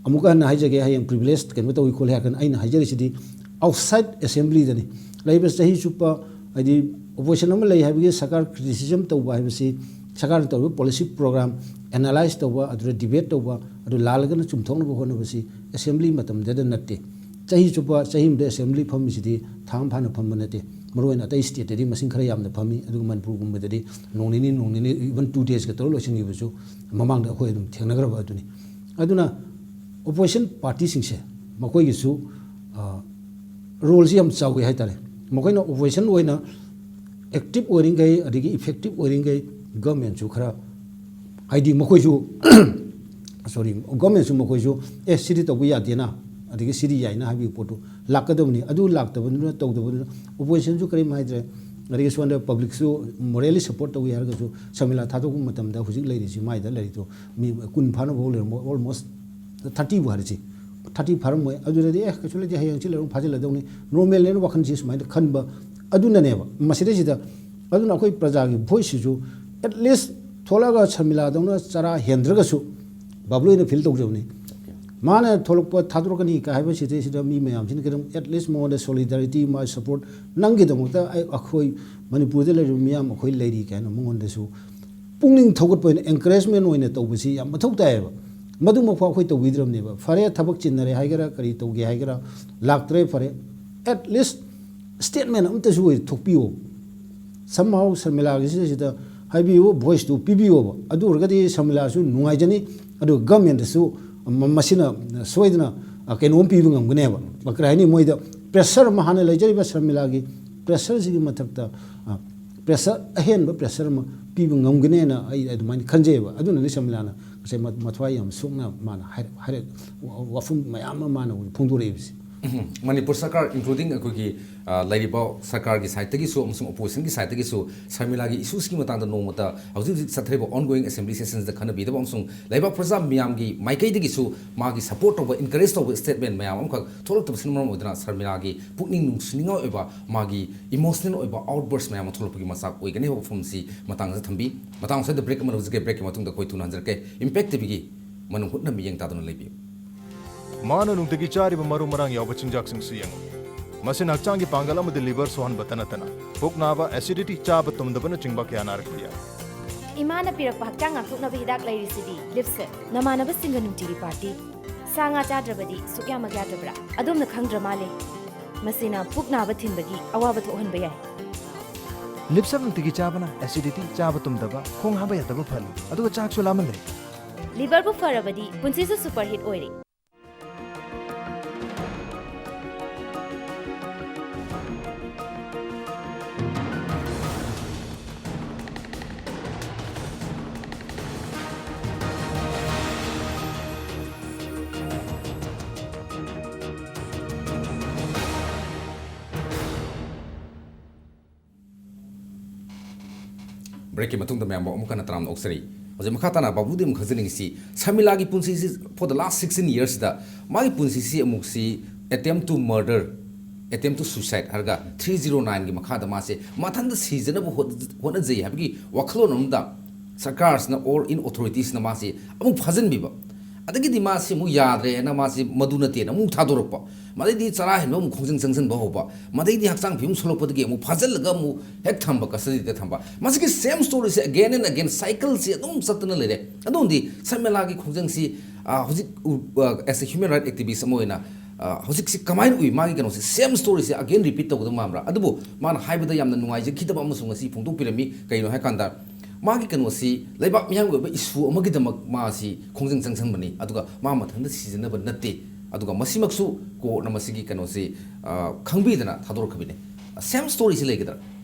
ꯑꯃꯨꯛꯀ ꯍꯟꯅ ꯍꯥꯏꯖꯒꯦ, ꯍꯌꯦꯡ ꯄ꯭ꯔꯤꯚꯤꯂꯦꯖ ꯀꯩꯅꯣ ꯇꯧꯏ ꯈꯣꯠꯂꯤ ꯍꯥꯏꯔꯀꯥꯟꯗ ꯑꯩꯅ ꯍꯥꯏꯖꯔꯤꯁꯤꯗꯤ ꯑꯥꯎꯠꯁꯥꯏꯠ ꯑꯦꯁꯦꯝꯕ꯭ꯂꯤꯗꯅꯤ꯫ ꯂꯩꯕ ꯆꯍꯤ ꯆꯨꯞꯄ, ꯍꯥꯏꯗꯤ ꯑꯣꯄꯣꯖꯤꯁꯟ ꯑꯃ ꯂꯩ ꯍꯥꯏꯕꯒꯤ ꯁꯔꯀꯥꯔ ꯀ꯭ꯔꯤꯇꯤꯁꯤꯖꯝ ꯇꯧꯕ ꯍꯥꯏꯕꯁꯤ, ꯁꯔꯀꯥꯔꯅ ꯇꯧꯔꯤꯕ ꯄꯣꯂꯤꯁꯤ ꯄ꯭ꯔꯣꯒ꯭ꯔꯥꯝ ꯑꯦꯅꯥꯂꯥꯏꯁ ꯇꯧꯕ, ꯑꯗꯨꯗ ꯗꯤꯕꯦꯠ ꯇꯧꯕ, ꯑꯗꯨ ꯂꯥꯜꯂꯒꯅ ꯆꯨꯝꯊꯣꯛꯅꯕ ꯍꯣꯠꯅꯕꯁꯤ ꯑꯦꯁꯦꯝꯕ꯭ꯂꯤ ꯃꯇꯝꯗꯗ ꯅꯠꯇꯦ꯫ ꯆꯍꯤ ꯆꯨꯞꯄ, ꯆꯍꯤ ꯑꯃꯗ ꯑꯦꯁꯦꯝꯕ꯭ꯂꯤ ꯐꯝꯃꯤꯁꯤꯗꯤ ꯊꯥ ꯑꯃ ꯐꯥꯅ ꯐꯝꯕ ꯅꯠꯇꯦ꯫ ꯃꯔꯨꯑꯣꯏꯅ ꯑꯇꯩ ꯁ꯭ꯇꯦꯠꯇꯗꯤ ꯃꯁꯤꯡ ꯈꯔ ꯌꯥꯝꯅ ꯐꯝꯃꯤ, ꯑꯗꯨꯒ ꯃꯅꯤꯄꯨꯔꯒꯨꯝꯕꯗꯗꯤ ꯅꯣꯡ ꯅꯤꯅꯤ, ꯅꯣꯡ ꯅꯤꯅꯤ, even two days ꯇꯧꯔ ꯂꯣꯏꯁꯤꯟꯈꯤꯕꯁꯨ ꯃꯃꯥꯡꯗ ꯑꯩꯈꯣꯏ ꯑꯗꯨꯝ ꯊꯦꯡꯅꯈ꯭ꯔꯕ ꯑꯗꯨꯅꯤ꯫ ꯑꯗꯨꯅ ꯑꯣꯄꯣꯖꯤꯁꯟ ꯄꯥꯔꯇꯤꯁꯤꯡꯁꯦ ꯃꯈꯣꯏꯒꯤꯁꯨ, ꯑ, ꯔꯣꯜꯁꯤ ꯌꯥꯝ ꯆꯥꯎꯏ ꯍꯥꯏꯇꯥꯔꯦ꯫ ꯃꯈꯣꯏꯅ ꯑꯣꯄꯣꯖꯤꯁꯟ ꯑꯣꯏꯅ ꯑꯦꯛꯇꯤꯞ ꯑꯣꯏꯔꯤꯈꯩ, ꯑꯗꯒꯤ ꯏꯐꯦꯛꯇꯤꯞ ꯑꯣꯏꯔꯤꯈꯩ, ꯒꯚꯔꯟꯃꯦꯟꯁꯨ ꯈꯔ, ꯍꯥꯏꯗꯤ ꯃꯈꯣꯏꯁꯨ, sorry, ꯒꯚꯔꯟꯃꯦꯟꯁꯨ ꯃꯈꯣꯏꯁꯨ, "ꯑꯦ, ꯁꯤꯗꯤ ꯇꯧꯕ ꯌꯥꯗꯦꯅ, ꯑꯗꯒꯤ ꯁꯤꯗꯤ ꯌꯥꯏꯅ" ꯍꯥꯏꯕꯒꯤ ꯄꯣꯠꯇꯨ ꯂꯥꯛꯀꯗꯕꯅꯤ꯫ ꯑꯗꯨ ꯂꯥꯛꯇꯕꯗꯨꯅ, ꯇꯧꯗꯕꯗꯨꯅ ꯑꯣꯄꯣꯖꯤꯁꯟꯁꯨ ꯀꯔꯤꯝ ꯍꯥꯏꯗ꯭ꯔꯦ꯫ ꯑꯗꯒꯤ ꯁꯣꯝꯗ ꯄꯕ꯭ꯂꯤꯛꯁꯨ ꯃꯣꯔꯦꯂꯤ ꯁꯄꯣꯔꯠ ꯇꯧꯏ ꯍꯥꯏꯔꯒꯁꯨ, ꯁꯔꯃꯤꯂꯥ ꯊꯥꯗꯣꯛꯄ ꯃꯇꯝꯗ ꯍꯧꯖꯤꯛ ꯂꯩꯔꯤꯁꯤ, ꯃꯥꯏꯗ ꯂꯩꯔꯤꯗꯣ ꯃꯤ ꯀꯨꯟ ꯐꯥꯅꯕ ꯐꯥꯎ ꯂꯩꯔꯝꯃꯣꯏ, almost thirty ꯕꯨ ꯍꯥꯏꯔꯁꯤ, thirty ꯐꯥꯔꯝꯃꯣꯏ꯫ ꯑꯗꯨꯗꯗꯤ, "ꯑꯦ, ꯀꯩꯁꯨ ꯂꯩꯇꯦ, ꯍꯌꯦꯡ ꯁꯤ ꯂꯩꯔꯝ ꯐꯥꯖꯤꯜꯂꯗꯧꯅꯤ, ꯅꯣꯔꯃꯦꯜꯅꯦꯅ" ꯋꯥꯈꯜꯁꯤ ꯁꯨꯃꯥꯏꯅ ꯈꯟꯕ ꯑꯗꯨꯅꯅꯦꯕ꯫ ꯃꯁꯤꯗꯩꯁꯤꯗ ꯑꯗꯨꯅ ꯑꯩꯈꯣꯏ ꯄ꯭ꯔꯖꯥꯒꯤ ꯚꯣꯏꯁꯁꯤꯁꯨ at least ꯊꯣꯛꯂꯛꯑꯒ ꯁꯔꯃꯤꯂꯥꯗꯧꯅ ꯆꯔꯥ ꯍꯦꯟꯗ꯭ꯔꯒꯁꯨ ꯕꯥꯕꯂꯣꯏꯅ ꯐꯤꯜ ꯇꯧꯖꯕꯅꯤ꯫ ꯃꯥꯅ ꯊꯣꯛꯂꯛꯄ ꯊꯥꯗꯣꯔꯛꯀꯅꯤ ꯀꯥꯏ ꯍꯥꯏꯕꯁꯤꯗꯩꯁꯤꯗ ꯃꯤ ꯃꯌꯥꯝꯁꯤꯅ ꯈꯤꯇꯪ at least ꯃꯉꯣꯟꯗ solidarity, ꯃꯥ ꯁꯄꯣꯔꯠ, ꯅꯪꯒꯤꯗꯃꯛꯇ ꯑꯩ, ꯑꯩꯈꯣꯏ ꯃꯅꯤꯄꯨꯔꯗ ꯂꯩꯔꯤꯕ ꯃꯤꯌꯥꯝ ꯑꯩꯈꯣꯏ ꯂꯩꯔꯤ ꯀꯥꯏꯅ ꯃꯉꯣꯟꯗꯁꯨ ꯄꯨꯛꯅꯤꯡ ꯊꯧꯒꯠꯄ ꯑꯣꯏꯅ, encouragement ꯑꯣꯏꯅ ꯇꯧꯕꯁꯤ ꯌꯥꯝ ꯃꯊꯧ ꯇꯥꯏꯌꯦꯕ꯫ ꯃꯗꯨꯃꯛꯐꯥꯎ ꯑꯩꯈꯣꯏ ꯇꯧꯕꯤꯗ꯭ꯔꯕꯅꯦꯕ꯫ ꯐꯔꯦ, ꯊꯕꯛ ꯆꯤꯟꯅꯔꯦ ꯍꯥꯏꯒꯦꯔꯥ, ꯀꯔꯤ ꯇꯧꯒꯦ ꯍꯥꯏꯒꯦꯔꯥ, ꯂꯥꯛꯇ꯭ꯔꯦ, ꯐꯔꯦ, at least statement ꯑꯃꯇꯁꯨ ꯑꯣꯏ ꯊꯣꯛꯄꯤꯌꯣ꯫ Somehow ꯁꯔꯃꯤꯂꯥꯒꯤ ꯁꯤꯗꯩꯁꯤꯗ ꯍꯥꯏꯕꯤꯌꯨ, ꯚꯣꯏꯁꯇꯨ ꯄꯤꯕꯤꯌꯣꯕ꯫ ꯑꯗꯨ ꯑꯣꯏꯔꯒꯗꯤ ꯁꯔꯃꯤꯂꯥꯁꯨ ꯅꯨꯡꯉꯥꯏꯖꯅꯤ, ꯑꯗꯨꯒ ꯒꯚꯔꯟꯃꯦꯟꯗꯁꯨ ꯃ-, ꯃꯁꯤꯅ ꯁꯣꯏꯗꯅ, ꯑ, ꯀꯩꯅꯣꯝ ꯄꯤꯕ ꯉꯝꯒꯅꯦꯕ꯫ ꯀꯔꯤ ꯍꯥꯏꯅꯤ, ꯃꯣꯏꯗ pressure ꯑꯃ, ꯍꯥꯟꯅ ꯂꯩꯖꯔꯤꯕ ꯁꯔꯃꯤꯂꯥꯒꯤ pressureꯁꯤꯒꯤ ꯃꯊꯛꯇ, ꯑ, pressure, ꯑꯍꯦꯟꯕ pressure ꯑꯃ ꯄꯤꯕ ꯉꯝꯒꯅꯦꯅ ꯑꯩ ꯑꯗꯨꯃꯥꯏꯅ ꯈꯟꯖꯩꯌꯦꯕ꯫ ꯑꯗꯨꯅꯅꯤ ꯁꯔꯃꯤꯂꯥꯅ ꯉꯁꯥꯏ ꯃ-, ꯃꯊ꯭ꯋꯥꯏ ꯌꯥꯝ ꯁꯣꯛꯅ ꯃꯥꯅ ꯍꯥꯏꯔ-, ꯍꯥꯏꯔ-, ꯋꯥ-, ꯋꯥꯐꯝ ꯃꯌꯥꯝ ꯑꯃ ꯃꯥꯅ ꯍꯧꯖꯤꯛ ꯐꯣꯡꯗꯣꯔꯛꯏꯕꯁꯤ꯫ ꯎꯝ, ꯃꯅꯤꯄꯨꯔ ꯁꯔꯀꯥꯔ, including ꯑꯩꯈꯣꯏꯒꯤ, ꯑ, ꯂꯩꯔꯤꯕ ꯁꯔꯀꯥꯔꯒꯤ sideꯇꯒꯤꯁꯨ ꯑꯃꯁꯨꯡ oppositionꯒꯤ sideꯇꯒꯤꯁꯨ ꯁꯔꯃꯤꯂꯥꯒꯤ issuesꯀꯤ ꯃꯇꯥꯡꯗ ꯅꯣꯡꯃꯇ ꯍꯧꯖꯤꯛ ꯍꯧꯖꯤꯛ ꯆꯠꯊꯔꯤꯕ ongoing assembly sessionsꯗ ꯈꯟꯅꯕꯤꯗꯕ ꯑꯃꯁꯨꯡ ꯂꯩꯕꯥꯛ ꯄ꯭ꯔꯖꯥ ꯃꯤꯌꯥꯝꯒꯤ ꯃꯥꯏꯀꯩꯗꯒꯤꯁꯨ ꯃꯥꯒꯤ support ꯇꯧꯕ, encourage ꯇꯧꯕ statement ꯃꯌꯥꯝ ꯑꯃꯈꯛ ꯊꯣꯛꯂꯛꯇꯕꯁꯤꯅ ꯃꯔꯝ ꯑꯣꯏꯗꯨꯅ ꯁꯔꯃꯤꯂꯥꯒꯤ ꯄꯨꯛꯅꯤꯡ ꯅꯨꯡꯁꯤꯅꯤꯡꯉꯥꯏ ꯑꯣꯏꯕ, ꯃꯥꯒꯤ emotional ꯑꯣꯏꯕ outburst ꯃꯌꯥꯝ ꯑꯃ ꯊꯣꯛꯂꯛꯄꯒꯤ ꯃꯆꯥꯛ ꯑꯣꯏꯒꯅꯤ ꯍꯥꯏꯕ ꯋꯥꯐꯝꯁꯤ ꯃꯇꯥꯡ ꯑꯁꯤꯗ ꯊꯝꯕꯤ꯫ ꯃꯇꯥꯡ ꯑꯁꯤꯗ break ꯑꯃ ꯂꯧꯖꯒꯦ꯫ Breakꯀꯤ ꯃꯇꯨꯡꯗ ꯑꯩꯈꯣꯏ ꯊꯨꯅ ꯍꯟꯖꯔꯛꯀꯦ꯫ Impact TVꯒꯤ ꯃꯅꯨꯡ ꯍꯨꯠꯅ ꯃꯤꯠꯌꯦꯡ ꯇꯥꯗꯨꯅ ꯂꯩꯕꯤꯌꯨ꯫ ꯃꯥꯅ ꯅꯨꯡꯇꯤꯒꯤ ꯆꯥꯔꯤꯕ ꯃꯔꯨ ꯃꯔꯥꯡ ꯌꯥꯎꯕ ꯆꯤꯟꯖꯥꯛꯁꯤꯡꯁꯨ ꯌꯦꯡꯉꯨ꯫ ꯃꯁꯤꯅ ꯍꯛꯆꯥꯡꯒꯤ ꯄꯥꯡꯒꯜ ꯑꯃꯗꯤ liver ꯁꯣꯛꯍꯟꯕꯇ ꯅꯠꯇꯅ, ꯄꯨꯛ ꯅꯥꯕ, acidity, ꯆꯥꯕ ꯇꯨꯝꯗꯕꯅꯆꯤꯡꯕ ꯀꯌꯥ ꯅꯥꯔꯛꯄ ꯌꯥꯏ꯫ ꯏꯃꯥꯅ ꯄꯤꯔꯛꯄ ꯍꯛꯆꯥꯡ ꯉꯥꯛꯊꯣꯛꯅꯕ ꯍꯤꯗꯥꯛ ꯂꯩꯔꯤꯁꯤꯗꯤ, Lipset꯫ ꯅꯃꯥꯟꯅꯕꯁꯤꯡꯒ ꯅꯨꯡꯇꯤꯒꯤ party꯫ ꯁꯥ ꯉꯥ ꯆꯥꯗ꯭ꯔꯕꯗꯤ ꯁꯨꯛꯌꯥꯃꯛ ꯌꯥꯗ꯭ꯔꯕ꯭ꯔꯥ? ꯑꯗꯣꯝꯅ ꯈꯪꯗ꯭ꯔ ꯃꯥꯜꯂꯦ꯫ ꯃꯁꯤꯅ ꯄꯨꯛ ꯅꯥꯕ ꯊꯤꯟꯕꯒꯤ ꯑꯋꯥꯕ ꯊꯣꯛꯍꯟꯕ ꯌꯥꯏ꯫ ꯂꯤꯞꯁꯝ ꯅꯨꯡꯇꯤꯒꯤ ꯆꯥꯕꯅ ꯑꯦꯁꯤꯗꯤꯇꯤ, ꯆꯥꯕ ꯇꯨꯝꯗꯕ, ꯈꯣꯡ ꯍꯥꯝꯕ ꯌꯥꯗꯕ ꯐꯍꯜꯂꯤ, ꯑꯗꯨꯒ ꯆꯥꯛꯁꯨ ꯂꯥꯝꯍꯜꯂꯦ꯫ ꯂꯤꯚꯔꯕꯨ ꯐꯔꯕꯗꯤ ꯄꯨꯟꯁꯤꯁꯨ ꯁꯨꯄꯔ ꯍꯤꯠ ꯑꯣꯏꯔꯦ꯫ ꯕ꯭ꯔꯦꯛꯀꯤ ꯃꯇꯨꯡꯗ ꯃꯌꯥꯝꯕꯨ ꯑꯃꯨꯛ ꯍꯟꯅ ꯇꯔꯥꯝꯅ ꯑꯣꯛꯆꯔꯤ꯫ ꯍꯧꯖꯤꯛ ꯃꯈꯥ ꯇꯥꯅ ꯕꯥꯕꯨꯗꯤ ꯑꯃꯨꯛ ꯈꯪꯖꯅꯤꯡꯉꯤꯁꯤ ꯁꯔꯃꯤꯂꯥꯒꯤ ꯄꯨꯟꯁꯤꯁꯤ for the last sixteen yearsꯁꯤꯗ ꯃꯥꯒꯤ ꯄꯨꯟꯁꯤꯁꯤ ꯑꯃꯨꯛꯁꯤ attempt to murder, attempt to suicide ꯍꯥꯏꯔꯒ three zero nineꯒꯤ ꯃꯈꯥꯗ ꯃꯥꯁꯦ ꯃꯊꯟꯇ ꯁꯤꯖꯅꯕ ꯍꯣꯠ- ꯍꯣꯠꯅꯖꯩ ꯍꯥꯏꯕꯒꯤ ꯋꯥꯈꯜꯂꯣꯟ ꯑꯃꯗ ꯁꯔꯀꯥꯔꯁꯤꯅ or in authoritiesꯅ ꯃꯥꯁꯤ ꯑꯃꯨꯛ ꯐꯥꯖꯤꯟꯕꯤꯕ, ꯑꯗꯒꯤꯗꯤ ꯃꯥꯁꯤ ꯑꯃꯨꯛ ꯌꯥꯗ꯭ꯔꯦꯅ ꯃꯥꯁꯤ ꯃꯗꯨ ꯅꯠꯇꯦꯅ ꯑꯃꯨꯛ ꯊꯥꯗꯣꯔꯛꯄ, ꯃꯗꯩꯗꯤ ꯆꯔꯥ ꯍꯦꯟꯕ ꯑꯃꯨꯛ ꯈꯣꯡꯖꯪ ꯆꯪꯁꯤꯟꯕ ꯍꯧꯕ, ꯃꯗꯩꯗꯤ ꯍꯛꯆꯥꯡ ꯐꯤꯕꯝ ꯁꯣꯛꯂꯛꯄꯗꯒꯤ ꯑꯃꯨꯛ ꯐꯥꯖꯤꯜꯂꯒ ꯑꯃꯨꯛ ꯍꯦꯛ ꯊꯝꯕ, custody ꯗ ꯊꯝꯕ꯫ ꯃꯁꯤꯒꯤ same story say again and again cycle ꯁꯦ ꯑꯗꯨꯝ ꯆꯠꯇꯅ ꯂꯩꯔꯦ꯫ ꯑꯗꯨꯅꯗꯤ ꯁꯔꯃꯤꯂꯥꯒꯤ ꯈꯣꯡꯖꯪꯁꯤ, ꯑ, ꯍꯧꯖꯤꯛ ꯎ-, ꯑ, as a human right activist ꯑꯃ ꯑꯣꯏꯅ, ꯑ, ꯍꯧꯖꯤꯛꯁꯤ ꯀꯃꯥꯏꯅ ꯎꯏ? ꯃꯥꯒꯤ ꯀꯩꯅꯣꯁꯦ same story ꯁꯦ again repeat ꯇꯧꯒꯗꯕ ꯃꯥꯟꯕ꯭ꯔꯥ? ꯑꯗꯨꯕꯨ ꯃꯥꯅ ꯍꯥꯏꯕꯗ ꯌꯥꯝꯅ ꯅꯨꯡꯉꯥꯏꯖꯈꯤꯗꯕ ꯑꯃꯁꯨ ꯉꯁꯤ ꯐꯣꯡꯗꯣꯛꯄꯤꯔꯝꯃꯤ꯫ ꯀꯩꯅꯣ ꯍꯥꯏꯀꯥꯟꯗ ꯃꯥꯒꯤ ꯀꯩꯅꯣꯁꯤ ꯂꯩꯕꯥꯛ ꯃꯤꯌꯥꯝꯒꯤ ꯑꯣꯏꯕ issue ꯑꯃꯒꯤꯗꯃꯛ ꯃꯥꯁꯤ ꯈꯣꯡꯖꯪ ꯆꯪꯁꯤꯟꯕꯅꯤ, ꯑꯗꯨꯒ ꯃꯥ ꯃꯊꯟꯇ ꯁꯤꯖꯅꯕ ꯅꯠꯇꯦ꯫ ꯑꯗꯨꯒ ꯃꯁꯤꯃꯛꯁꯨ court ꯅ ꯃꯁꯤꯒꯤ ꯀꯩꯅꯣꯁꯤ, ꯑ, ꯈꯪꯕꯤꯗꯅ ꯊꯥꯗꯣꯔꯛꯈꯤꯕꯅꯤ꯫ Same story ꯁꯤ ꯂꯩꯒꯗ꯭ꯔꯥ?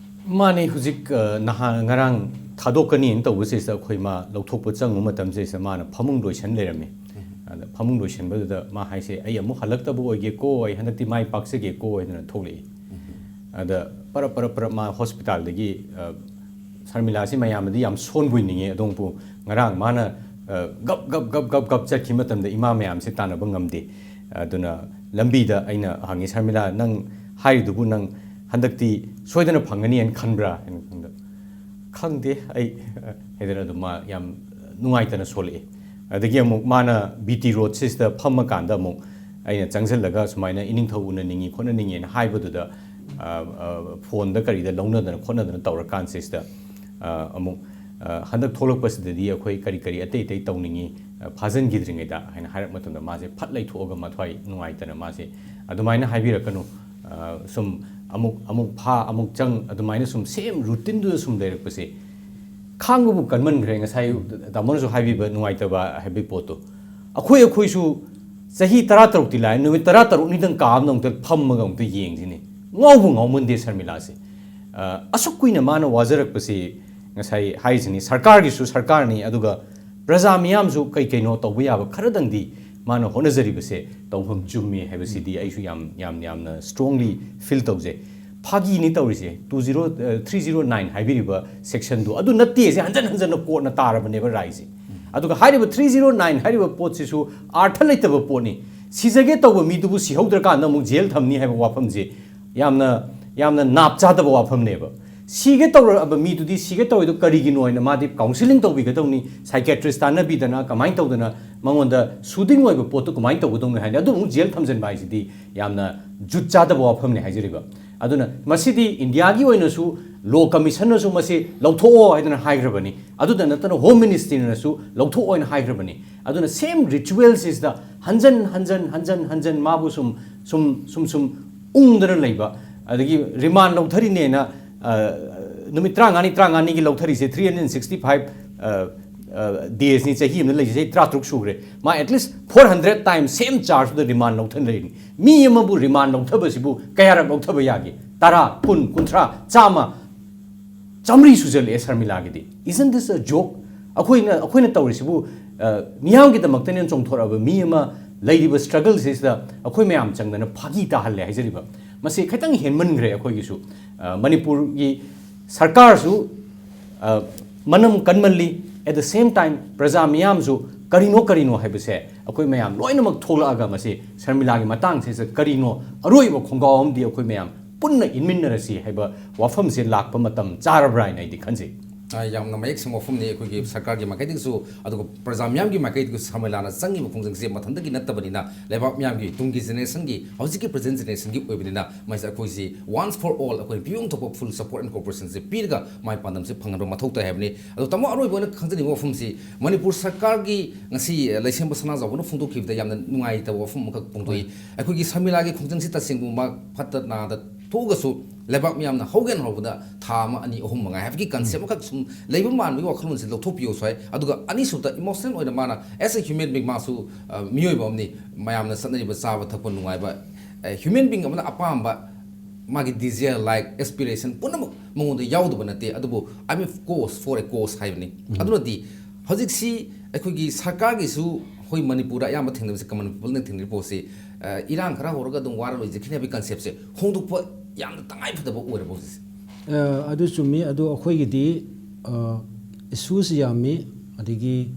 ꯃꯥꯅꯦ, ꯍꯧꯖꯤꯛ, ꯑ, ꯅꯍꯥꯟ, ꯉꯔꯥꯡ ꯊꯥꯗꯣꯛꯀꯅꯤꯅ ꯇꯧꯕꯁꯤꯗ ꯑꯩꯈꯣꯏ ꯃꯥ ꯂꯧꯊꯣꯛꯄ ꯆꯪꯉꯨ ꯃꯇꯝꯁꯤꯗ ꯃꯥꯅ ꯐꯃꯨꯡ ꯂꯣꯏꯁꯟ ꯂꯩꯔꯝꯃꯦ꯫ ꯑꯗ ꯐꯃꯨꯡ ꯂꯣꯏꯁꯟꯕꯗꯨꯗ ꯃꯥ ꯍꯥꯏꯁꯦ, "ꯑꯩ ꯑꯃꯨꯛ ꯍꯜꯂꯛꯇꯕ ꯑꯣꯏꯒꯦꯀꯣ, ꯑꯩ ꯍꯟꯗꯛꯇꯤ ꯃꯥꯏ ꯄꯥꯛꯆꯒꯦꯀꯣ" ꯍꯥꯏꯗꯅ ꯊꯣꯛꯂꯛꯏ꯫ ꯑꯗ ꯄꯔꯞ ꯄꯔꯞ ꯄꯔꯞ ꯃꯥ ꯍꯣꯁꯄꯤꯇꯥꯜꯗꯒꯤ, ꯑ, ꯁꯔꯃꯤꯂꯥꯁꯤ ꯃꯌꯥꯝꯅꯗꯤ ꯌꯥꯝ ꯁꯣꯟꯕꯣꯏ ꯅꯤꯡꯉꯤ, ꯑꯗꯨꯕꯨ ꯉꯔꯥꯡ ꯃꯥꯅ, ꯑ, ꯒꯞ ꯒꯞ ꯒꯞ ꯒꯞ ꯒꯞ ꯆꯠꯈꯤꯕ ꯃꯇꯝꯗ ꯏꯃꯥ ꯃꯌꯥꯝꯁꯦ ꯇꯥꯟꯅꯕ ꯉꯝꯗꯦ꯫ ꯑꯗꯨꯅ ꯂꯝꯕꯤꯗ ꯑꯩꯅ ꯍꯪꯉꯤ, "ꯁꯔꯃꯤꯂꯥ, ꯅꯪ ꯍꯥꯏꯔꯤꯗꯨꯕꯨ ꯅꯪ ꯍꯟꯗꯛꯇꯤ ꯁꯣꯏꯗꯅ ꯐꯪꯒꯅꯤ ꯍꯥꯏꯅ ꯈꯟꯕ꯭ꯔꯥ?" ꯍꯥꯏꯅ ꯈꯟꯕꯗ, "ꯈꯪꯗꯦ ꯑꯩ" ꯍꯥꯏꯗꯅ ꯑꯗꯨꯝ ꯃꯥ ꯌꯥꯝ ꯅꯨꯡꯉꯥꯏꯇꯅ ꯁꯣꯜꯂꯛꯑꯦ꯫ ꯑꯗꯒꯤ ꯑꯃꯨꯛ ꯃꯥꯅ ꯕꯤ ꯇꯤ ꯔꯣꯗꯁꯤꯗ ꯐꯝꯃꯀꯥꯟꯗ ꯑꯃꯨꯛ ꯑꯩꯅ ꯆꯪꯁꯤꯜꯂꯒ ꯁꯨꯃꯥꯏꯅ ꯏꯅꯤꯡꯊꯧ ꯎꯅꯅꯤꯡꯉꯤ ꯈꯣꯠꯅꯅꯤꯡꯉꯤꯅ ꯍꯥꯏꯕꯗꯨꯗ, ꯑ, ꯑ, ꯐꯣꯟꯗ ꯀꯔꯤꯗ ꯂꯧꯅꯗꯅ ꯈꯣꯠꯅꯗꯅ ꯇꯧꯔꯀꯥꯟꯁꯤꯗ, ꯑ, ꯑꯃꯨꯛ, ꯑ, "ꯍꯟꯗꯛ ꯊꯣꯛꯂꯛꯄꯁꯤꯗꯗꯤ ꯑꯩꯈꯣꯏ ꯀꯔꯤ ꯀꯔꯤ ꯑꯇꯩ ꯑꯇꯩ ꯇꯧꯅꯤꯡꯉꯤ, ꯑ, ꯐꯥꯖꯤꯟꯈꯤꯗ꯭ꯔꯤꯉꯩꯗ" ꯍꯥꯏꯅ ꯍꯥꯏꯔꯛꯄ ꯃꯇꯝꯗ ꯃꯥꯁꯦ ꯐꯠ ꯂꯩꯊꯣꯛꯑꯒ ꯃꯊ꯭ꯋꯥꯏ ꯅꯨꯡꯉꯥꯏꯇꯅ ꯃꯥꯁꯦ, "ꯑꯗꯨꯃꯥꯏꯅ ꯍꯥꯏꯕꯤꯔꯛꯀꯅꯨ, ꯑ, ꯁꯨꯝ ꯑꯃꯨꯛ ꯑꯃꯨꯛ ꯐꯥ, ꯑꯃꯨꯛ ꯆꯪ, ꯑꯗꯨꯃꯥꯏꯅ ꯁꯨꯝ ꯁꯦꯝ ꯔꯨꯇꯤꯟꯗꯨꯗ ꯁꯨꯝ ꯂꯩꯔꯛꯄꯁꯦ ꯈꯥꯡꯕꯕꯨ ꯀꯟꯃꯟꯈ꯭ꯔꯦ꯫ ꯉꯁꯥꯏ ꯇꯥꯃꯣꯅꯁꯨ ꯍꯥꯏꯕꯤꯕ ꯅꯨꯡꯉꯥꯏꯇꯕ ꯍꯥꯏꯕꯒꯤ ꯄꯣꯠꯇꯣ, ꯑꯩꯈꯣꯏ ꯑꯩꯈꯣꯏꯁꯨ ꯆꯍꯤ ꯇꯔꯥ ꯇꯔꯨꯛꯇꯤ ꯂꯥꯛꯑꯦ, ꯅꯨꯃꯤꯠ ꯇꯔꯥ ꯇꯔꯨꯛꯅꯤꯗꯪ ꯀꯥ ꯑꯃꯗ ꯑꯃꯨꯛꯇ ꯐꯝꯃꯒ ꯑꯃꯨꯛꯇ ꯌꯦꯡꯁꯤꯅꯦ꯫ ꯉꯥꯎꯕꯨ ꯉꯥꯎꯃꯟꯗꯦ ꯁꯔꯃꯤꯂꯥꯁꯦ꯫ ꯑ, ꯑꯁꯨꯛ ꯀꯨꯏꯅ ꯃꯥꯅ ꯋꯥꯖꯔꯛꯄꯁꯤ, ꯉꯁꯥꯏ ꯍꯥꯏꯔꯤꯁꯤꯅꯤ, ꯁꯔꯀꯥꯔꯒꯤꯁꯨ ꯁꯔꯀꯥꯔꯅꯤ, ꯑꯗꯨꯒ ꯄ꯭ꯔꯖꯥ ꯃꯤꯌꯥꯝꯁꯨ ꯀꯩ ꯀꯩꯅꯣ ꯇꯧꯕ ꯌꯥꯕ ꯈꯔꯗꯪꯗꯤ ꯃꯥꯅ ꯍꯣꯠꯅꯖꯔꯤꯕꯁꯦ ꯇꯧꯐꯝ ꯆꯨꯝꯃꯤ ꯍꯥꯏꯕꯁꯤꯗꯤ ꯑꯩꯁꯨ ꯌꯥꯝ, ꯌꯥꯝ, ꯌꯥꯝꯅ strongly feel ꯇꯧꯖꯩ꯫ ꯐꯥꯒꯤꯅꯤ ꯇꯧꯔꯤꯁꯦ꯫ Two zero, ꯑ, three zero nine ꯍꯥꯏꯕꯤꯔꯤꯕ sectionꯗꯨ ꯑꯗꯨ ꯅꯠꯇꯦꯁꯦ ꯍꯟꯖꯟ ꯍꯟꯖꯟꯅ courtꯅ ꯇꯥꯔꯕꯅꯦꯕ ꯔꯥꯏꯁꯦ꯫ ꯑꯗꯨꯒ ꯍꯥꯏꯔꯤꯕ three zero nine ꯍꯥꯏꯔꯤꯕ ꯄꯣꯠꯁꯤꯁꯨ ꯑꯥꯔꯊ ꯂꯩꯇꯕ ꯄꯣꯠꯅꯤ꯫ ꯁꯤꯖꯒꯦ ꯇꯧꯕ ꯃꯤꯗꯨꯕꯨ ꯁꯤꯍꯧꯗ꯭ꯔꯀꯥꯟꯗ ꯑꯃꯨꯛ ꯖꯦꯜ ꯊꯝꯅꯤ ꯍꯥꯏꯕ ꯋꯥꯐꯝꯁꯦ ꯌꯥꯝꯅ, ꯌꯥꯝꯅ ꯅꯥꯞ ꯆꯥꯗꯕ ꯋꯥꯐꯝꯅꯦꯕ꯫ ꯁꯤꯒꯦ ꯇꯧꯔꯛꯑꯕ ꯃꯤꯗꯨꯗꯤ ꯁꯤꯒꯦ ꯇꯧꯔꯤꯗꯣ ꯀꯔꯤꯒꯤꯅꯣ ꯍꯥꯏꯅ ꯃꯥꯗꯤ counselling ꯇꯧꯕꯤꯒꯗꯧꯅꯤ, psychiatrist ꯇꯥꯟꯅꯕꯤꯗꯅ ꯀꯃꯥꯏꯅ ꯇꯧꯗꯅ ꯃꯉꯣꯟꯗ soothing ꯑꯣꯏꯕ ꯄꯣꯠꯇꯨ ꯀꯃꯥꯏꯅ ꯇꯧꯒꯗꯧꯅꯤ ꯍꯥꯏꯅ ꯑꯗꯨ ꯑꯃꯨꯛ ꯖꯦꯜ ꯊꯝꯖꯤꯟꯕ ꯍꯥꯏꯁꯤꯗꯤ ꯌꯥꯝꯅ ꯖꯨꯠ ꯆꯥꯗꯕ ꯋꯥꯐꯝꯅꯤ ꯍꯥꯏꯖꯔꯤꯕ꯫ ꯑꯗꯨꯅ ꯃꯁꯤꯗꯤ ꯏꯟꯗꯤꯌꯥꯒꯤ ꯑꯣꯏꯅꯁꯨ law commissionꯅꯁꯨ ꯃꯁꯤ ꯂꯧꯊꯣꯛꯑꯣ ꯍꯥꯏꯗꯅ ꯍꯥꯏꯈ꯭ꯔꯕꯅꯤ, ꯑꯗꯨꯗ ꯅꯠꯇꯅ Home Ministryꯅꯁꯨ ꯂꯧꯊꯣꯛꯑꯣ ꯍꯥꯏꯅ ꯍꯥꯏꯈ꯭ꯔꯕꯅꯤ꯫ ꯑꯗꯨꯅ same ritualꯁꯤꯗ ꯍꯟꯖꯟ ꯍꯟꯖꯟ ꯍꯟꯖꯟ ꯍꯟꯖꯟ ꯃꯥꯕꯨ ꯁꯨꯝ, ꯁꯨꯝ, ꯁꯨꯝ, ꯁꯨꯝ ꯎꯪꯗꯅ ꯂꯩꯕ, ꯑꯗꯒꯤ remand ꯂꯧꯊꯔꯤꯅꯦꯅ, ꯑ, ꯅꯨꯃꯤꯠ ꯇꯔꯥꯃꯉꯥꯅꯤ, ꯇꯔꯥꯃꯉꯥꯅꯤꯒꯤ ꯂꯧꯊꯔꯤꯁꯦ, three hundred sixty five, ꯑ, ꯑ, daysꯅꯤ, ꯆꯍꯤ ꯑꯃꯗ ꯂꯩꯔꯤꯁꯦ ꯆꯍꯤ ꯇꯔꯥꯇꯔꯨꯛ ꯁꯨꯈ꯭ꯔꯦ꯫ ꯃꯥ at least four hundred times same chargeꯗꯨꯗ remand ꯂꯧꯊꯅ ꯂꯩꯔꯤꯅꯤ꯫ ꯃꯤ ꯑꯃꯕꯨ remand ꯂꯧꯊꯕꯁꯤꯕꯨ ꯀꯌꯥꯔꯛ ꯂꯧꯊꯕ ꯌꯥꯒꯦ? ꯇꯔꯥ, ꯀꯨꯟ, ꯀꯨꯟꯊ꯭ꯔꯥ, ꯆꯥꯝꯃ, ꯆꯥꯝꯃꯔꯤ ꯁꯨꯖꯜꯂꯛꯑꯦ ꯁꯔꯃꯤꯂꯥꯒꯤꯗꯤ꯫ Isn't this a joke? ꯑꯩꯈꯣꯏꯅ, ꯑꯩꯈꯣꯏꯅ ꯇꯧꯔꯤꯁꯤꯕꯨ, ꯑ, ꯃꯤꯌꯥꯝꯒꯤꯗꯃꯛꯇꯅꯦꯅ ꯆꯣꯡꯊꯣꯔꯛꯑꯕ ꯃꯤ ꯑꯃ ꯂꯩꯔꯤꯕ struggleꯁꯤꯗ ꯑꯩꯈꯣꯏ ꯃꯌꯥꯝ ꯆꯪꯗꯅ ꯐꯥꯒꯤ ꯇꯥꯍꯜꯂꯦ ꯍꯥꯏꯖꯔꯤꯕ꯫ ꯃꯁꯤ ꯈꯤꯇꯪ ꯍꯦꯟꯃꯟꯈ꯭ꯔꯦ ꯑꯩꯈꯣꯏꯒꯤꯁꯨ꯫ ꯑ, ꯃꯅꯤꯄꯨꯔꯒꯤ ꯁꯔꯀꯥꯔꯁꯨ, ꯑ, ꯃꯅꯝ ꯀꯟꯃꯜꯂꯤ, at the same time ꯄ꯭ꯔꯖꯥ ꯃꯤꯌꯥꯝꯁꯨ ꯀꯔꯤꯅꯣ ꯀꯔꯤꯅꯣ ꯍꯥꯏꯕꯁꯦ ꯑꯩꯈꯣꯏ ꯃꯌꯥꯝ ꯂꯣꯏꯅꯃꯛ ꯊꯣꯛꯂꯛꯑꯒ ꯃꯁꯤ ꯁꯔꯃꯤꯂꯥꯒꯤ ꯃꯇꯥꯡꯁꯤꯗ ꯀꯔꯤꯅꯣ ꯑꯔꯣꯏꯕ ꯈꯣꯡꯒꯥꯎ ꯑꯃꯗꯤ ꯑꯩꯈꯣꯏ ꯃꯌꯥꯝ ꯄꯨꯟꯅ ꯏꯟꯃꯤꯟꯅꯔꯁꯤ ꯍꯥꯏꯕ ꯋꯥꯐꯝꯁꯦ ꯂꯥꯛꯄ ꯃꯇꯝ ꯆꯥꯔꯕ꯭ꯔꯥ ꯍꯥꯏꯅ ꯑꯩꯗꯤ ꯈꯟꯖꯩ꯫ ꯑ, ꯌꯥꯝꯅ ꯃꯌꯦꯛ ꯁꯦꯡꯕ ꯋꯥꯐꯝꯅꯤ꯫ ꯑꯩꯈꯣꯏꯒꯤ ꯁꯔꯀꯥꯔꯒꯤ ꯃꯥꯏꯀꯩꯗꯒꯤꯁꯨ, ꯑꯗꯨꯒ ꯄ꯭ꯔꯖꯥ ꯃꯤꯌꯥꯝꯒꯤ ꯃꯥꯏꯀꯩꯗꯒꯤꯁꯨ ꯁꯔꯃꯤꯂꯥꯅ ꯆꯪꯉꯤꯕ ꯈꯣꯡꯖꯪꯁꯦ ꯃꯊꯟꯇꯒꯤ ꯅꯠꯇꯕꯅꯤꯅ, ꯂꯩꯕꯥꯛ ꯃꯤꯌꯥꯝꯒꯤ, ꯇꯨꯡꯒꯤ ꯖꯦꯅꯦꯔꯦꯁꯟꯒꯤ, ꯍꯧꯖꯤꯛꯀꯤ ꯄ꯭ꯔꯖꯦꯟ ꯖꯦꯅꯦꯔꯦꯁꯟꯒꯤ ꯑꯣꯏꯕꯅꯤꯅ, ꯃꯁꯤꯗ ꯑꯩꯈꯣꯏꯁꯤ once for all ꯑꯩꯈꯣꯏ ꯄꯤꯐꯝ ꯊꯣꯛꯄ full support and cooperation ꯁꯦ ꯄꯤꯔꯒ ꯃꯥꯏ ꯄꯥꯟꯗꯝꯁꯦ ꯐꯪꯍꯟꯕ ꯃꯊꯧ ꯇꯥꯏ ꯍꯥꯏꯕꯅꯤ꯫ ꯑꯗꯣ ꯇꯥꯃꯣ, ꯑꯔꯣꯏꯕ ꯑꯣꯏꯅ ꯈꯪꯖꯅꯤꯡꯕ ꯋꯥꯐꯝꯁꯤ, ꯃꯅꯤꯄꯨꯔ ꯁꯔꯀꯥꯔꯒꯤ ꯉꯁꯤ ꯂꯩꯁꯦꯝꯕ ꯁꯅꯥꯖꯥꯎꯕꯅ ꯐꯣꯡꯗꯣꯛꯈꯤꯕꯗ ꯌꯥꯝꯅ ꯅꯨꯡꯉꯥꯏꯇꯕ ꯋꯥꯐꯝ ꯑꯃꯈꯛ ꯐꯣꯡꯗꯣꯛꯏ꯫ ꯑꯩꯈꯣꯏꯒꯤ ꯁꯔꯃꯤꯂꯥꯒꯤ ꯈꯣꯡꯖꯪꯁꯤ ꯇꯁꯦꯡꯕ ꯃꯥ ꯐꯠꯇ ꯅꯥꯗ ꯊꯣꯛꯑꯒꯁꯨ, ꯂꯩꯕꯥꯛ ꯃꯤꯌꯥꯝꯅ ꯍꯧꯒꯦꯅ ꯍꯧꯔꯛꯄꯗ ꯊꯥ ꯑꯃ, ꯑꯅꯤ, ꯑꯍꯨꯝ ꯃꯉꯥꯏ ꯍꯥꯏꯕꯒꯤ ꯀꯟꯁꯦꯞ ꯑꯃꯈꯛ ꯁꯨꯝ ꯂꯩꯕ ꯃꯥꯟꯕꯒꯤ ꯋꯥꯈꯜꯂꯣꯟꯁꯦ ꯂꯧꯊꯣꯛꯄꯤꯌꯣꯁꯨ ꯍꯥꯏ꯫ ꯑꯗꯨꯒ ꯑꯅꯤꯁꯨꯕꯗ, ꯏꯃꯣꯁꯅꯦꯜ ꯑꯣꯏꯅ ꯃꯥꯅ, as a human being, ꯃꯥꯁꯨ, ꯑ, ꯃꯤꯑꯣꯏꯕ ꯑꯃꯅꯤ, ꯃꯌꯥꯝꯅ ꯆꯠꯅꯔꯤꯕ ꯆꯥꯕ ꯊꯛꯄ ꯅꯨꯡꯉꯥꯏꯕ, ꯑ, human being ꯑꯃꯅ ꯑꯄꯥꯝꯕ, ꯃꯥꯒꯤ desire, like, aspiration ꯄꯨꯝꯅꯃꯛ ꯃꯉꯣꯟꯗ ꯌꯥꯎꯗꯕ ꯅꯠꯇꯦ, ꯑꯗꯨꯕꯨ "I'm a cause for a cause" ꯍꯥꯏꯕꯅꯤ꯫ ꯑꯗꯨꯅꯗꯤ ꯍꯧꯖꯤꯛꯁꯤ ꯑꯩꯈꯣꯏꯒꯤ ꯁꯔꯀꯥꯔꯒꯤꯁꯨ, ꯑꯩꯈꯣꯏ ꯃꯅꯤꯄꯨꯔꯗ ꯑꯌꯥꯝꯕ ꯊꯦꯡꯅꯕꯁꯦ, common people ꯅ ꯊꯦꯡꯅꯔꯤꯕ ꯄꯣꯠꯁꯤ, ꯑ, ꯏꯔꯥꯡ ꯈꯔ ꯍꯧꯔꯒ ꯑꯗꯨꯝ ꯋꯥꯔ ꯂꯣꯏꯖꯈꯤꯅꯤ ꯍꯥꯏꯕꯒꯤ ꯀꯟꯁꯦꯞꯁꯦ ꯍꯣꯡꯗꯣꯛꯄ ꯌꯥꯝꯅ ꯇꯉꯥꯏ ꯐꯗꯕ ꯑꯣꯏꯔꯕ ꯍꯧꯖꯤꯛꯁꯦ? ꯑ, ꯑꯗꯨ ꯆꯨꯝꯃꯤ꯫ ꯑꯗꯨ ꯑꯩꯈꯣꯏꯒꯤꯗꯤ, ꯑ, ꯏꯁꯨꯁꯤ ꯌꯥꯝꯃꯤ, ꯑꯗꯒꯤ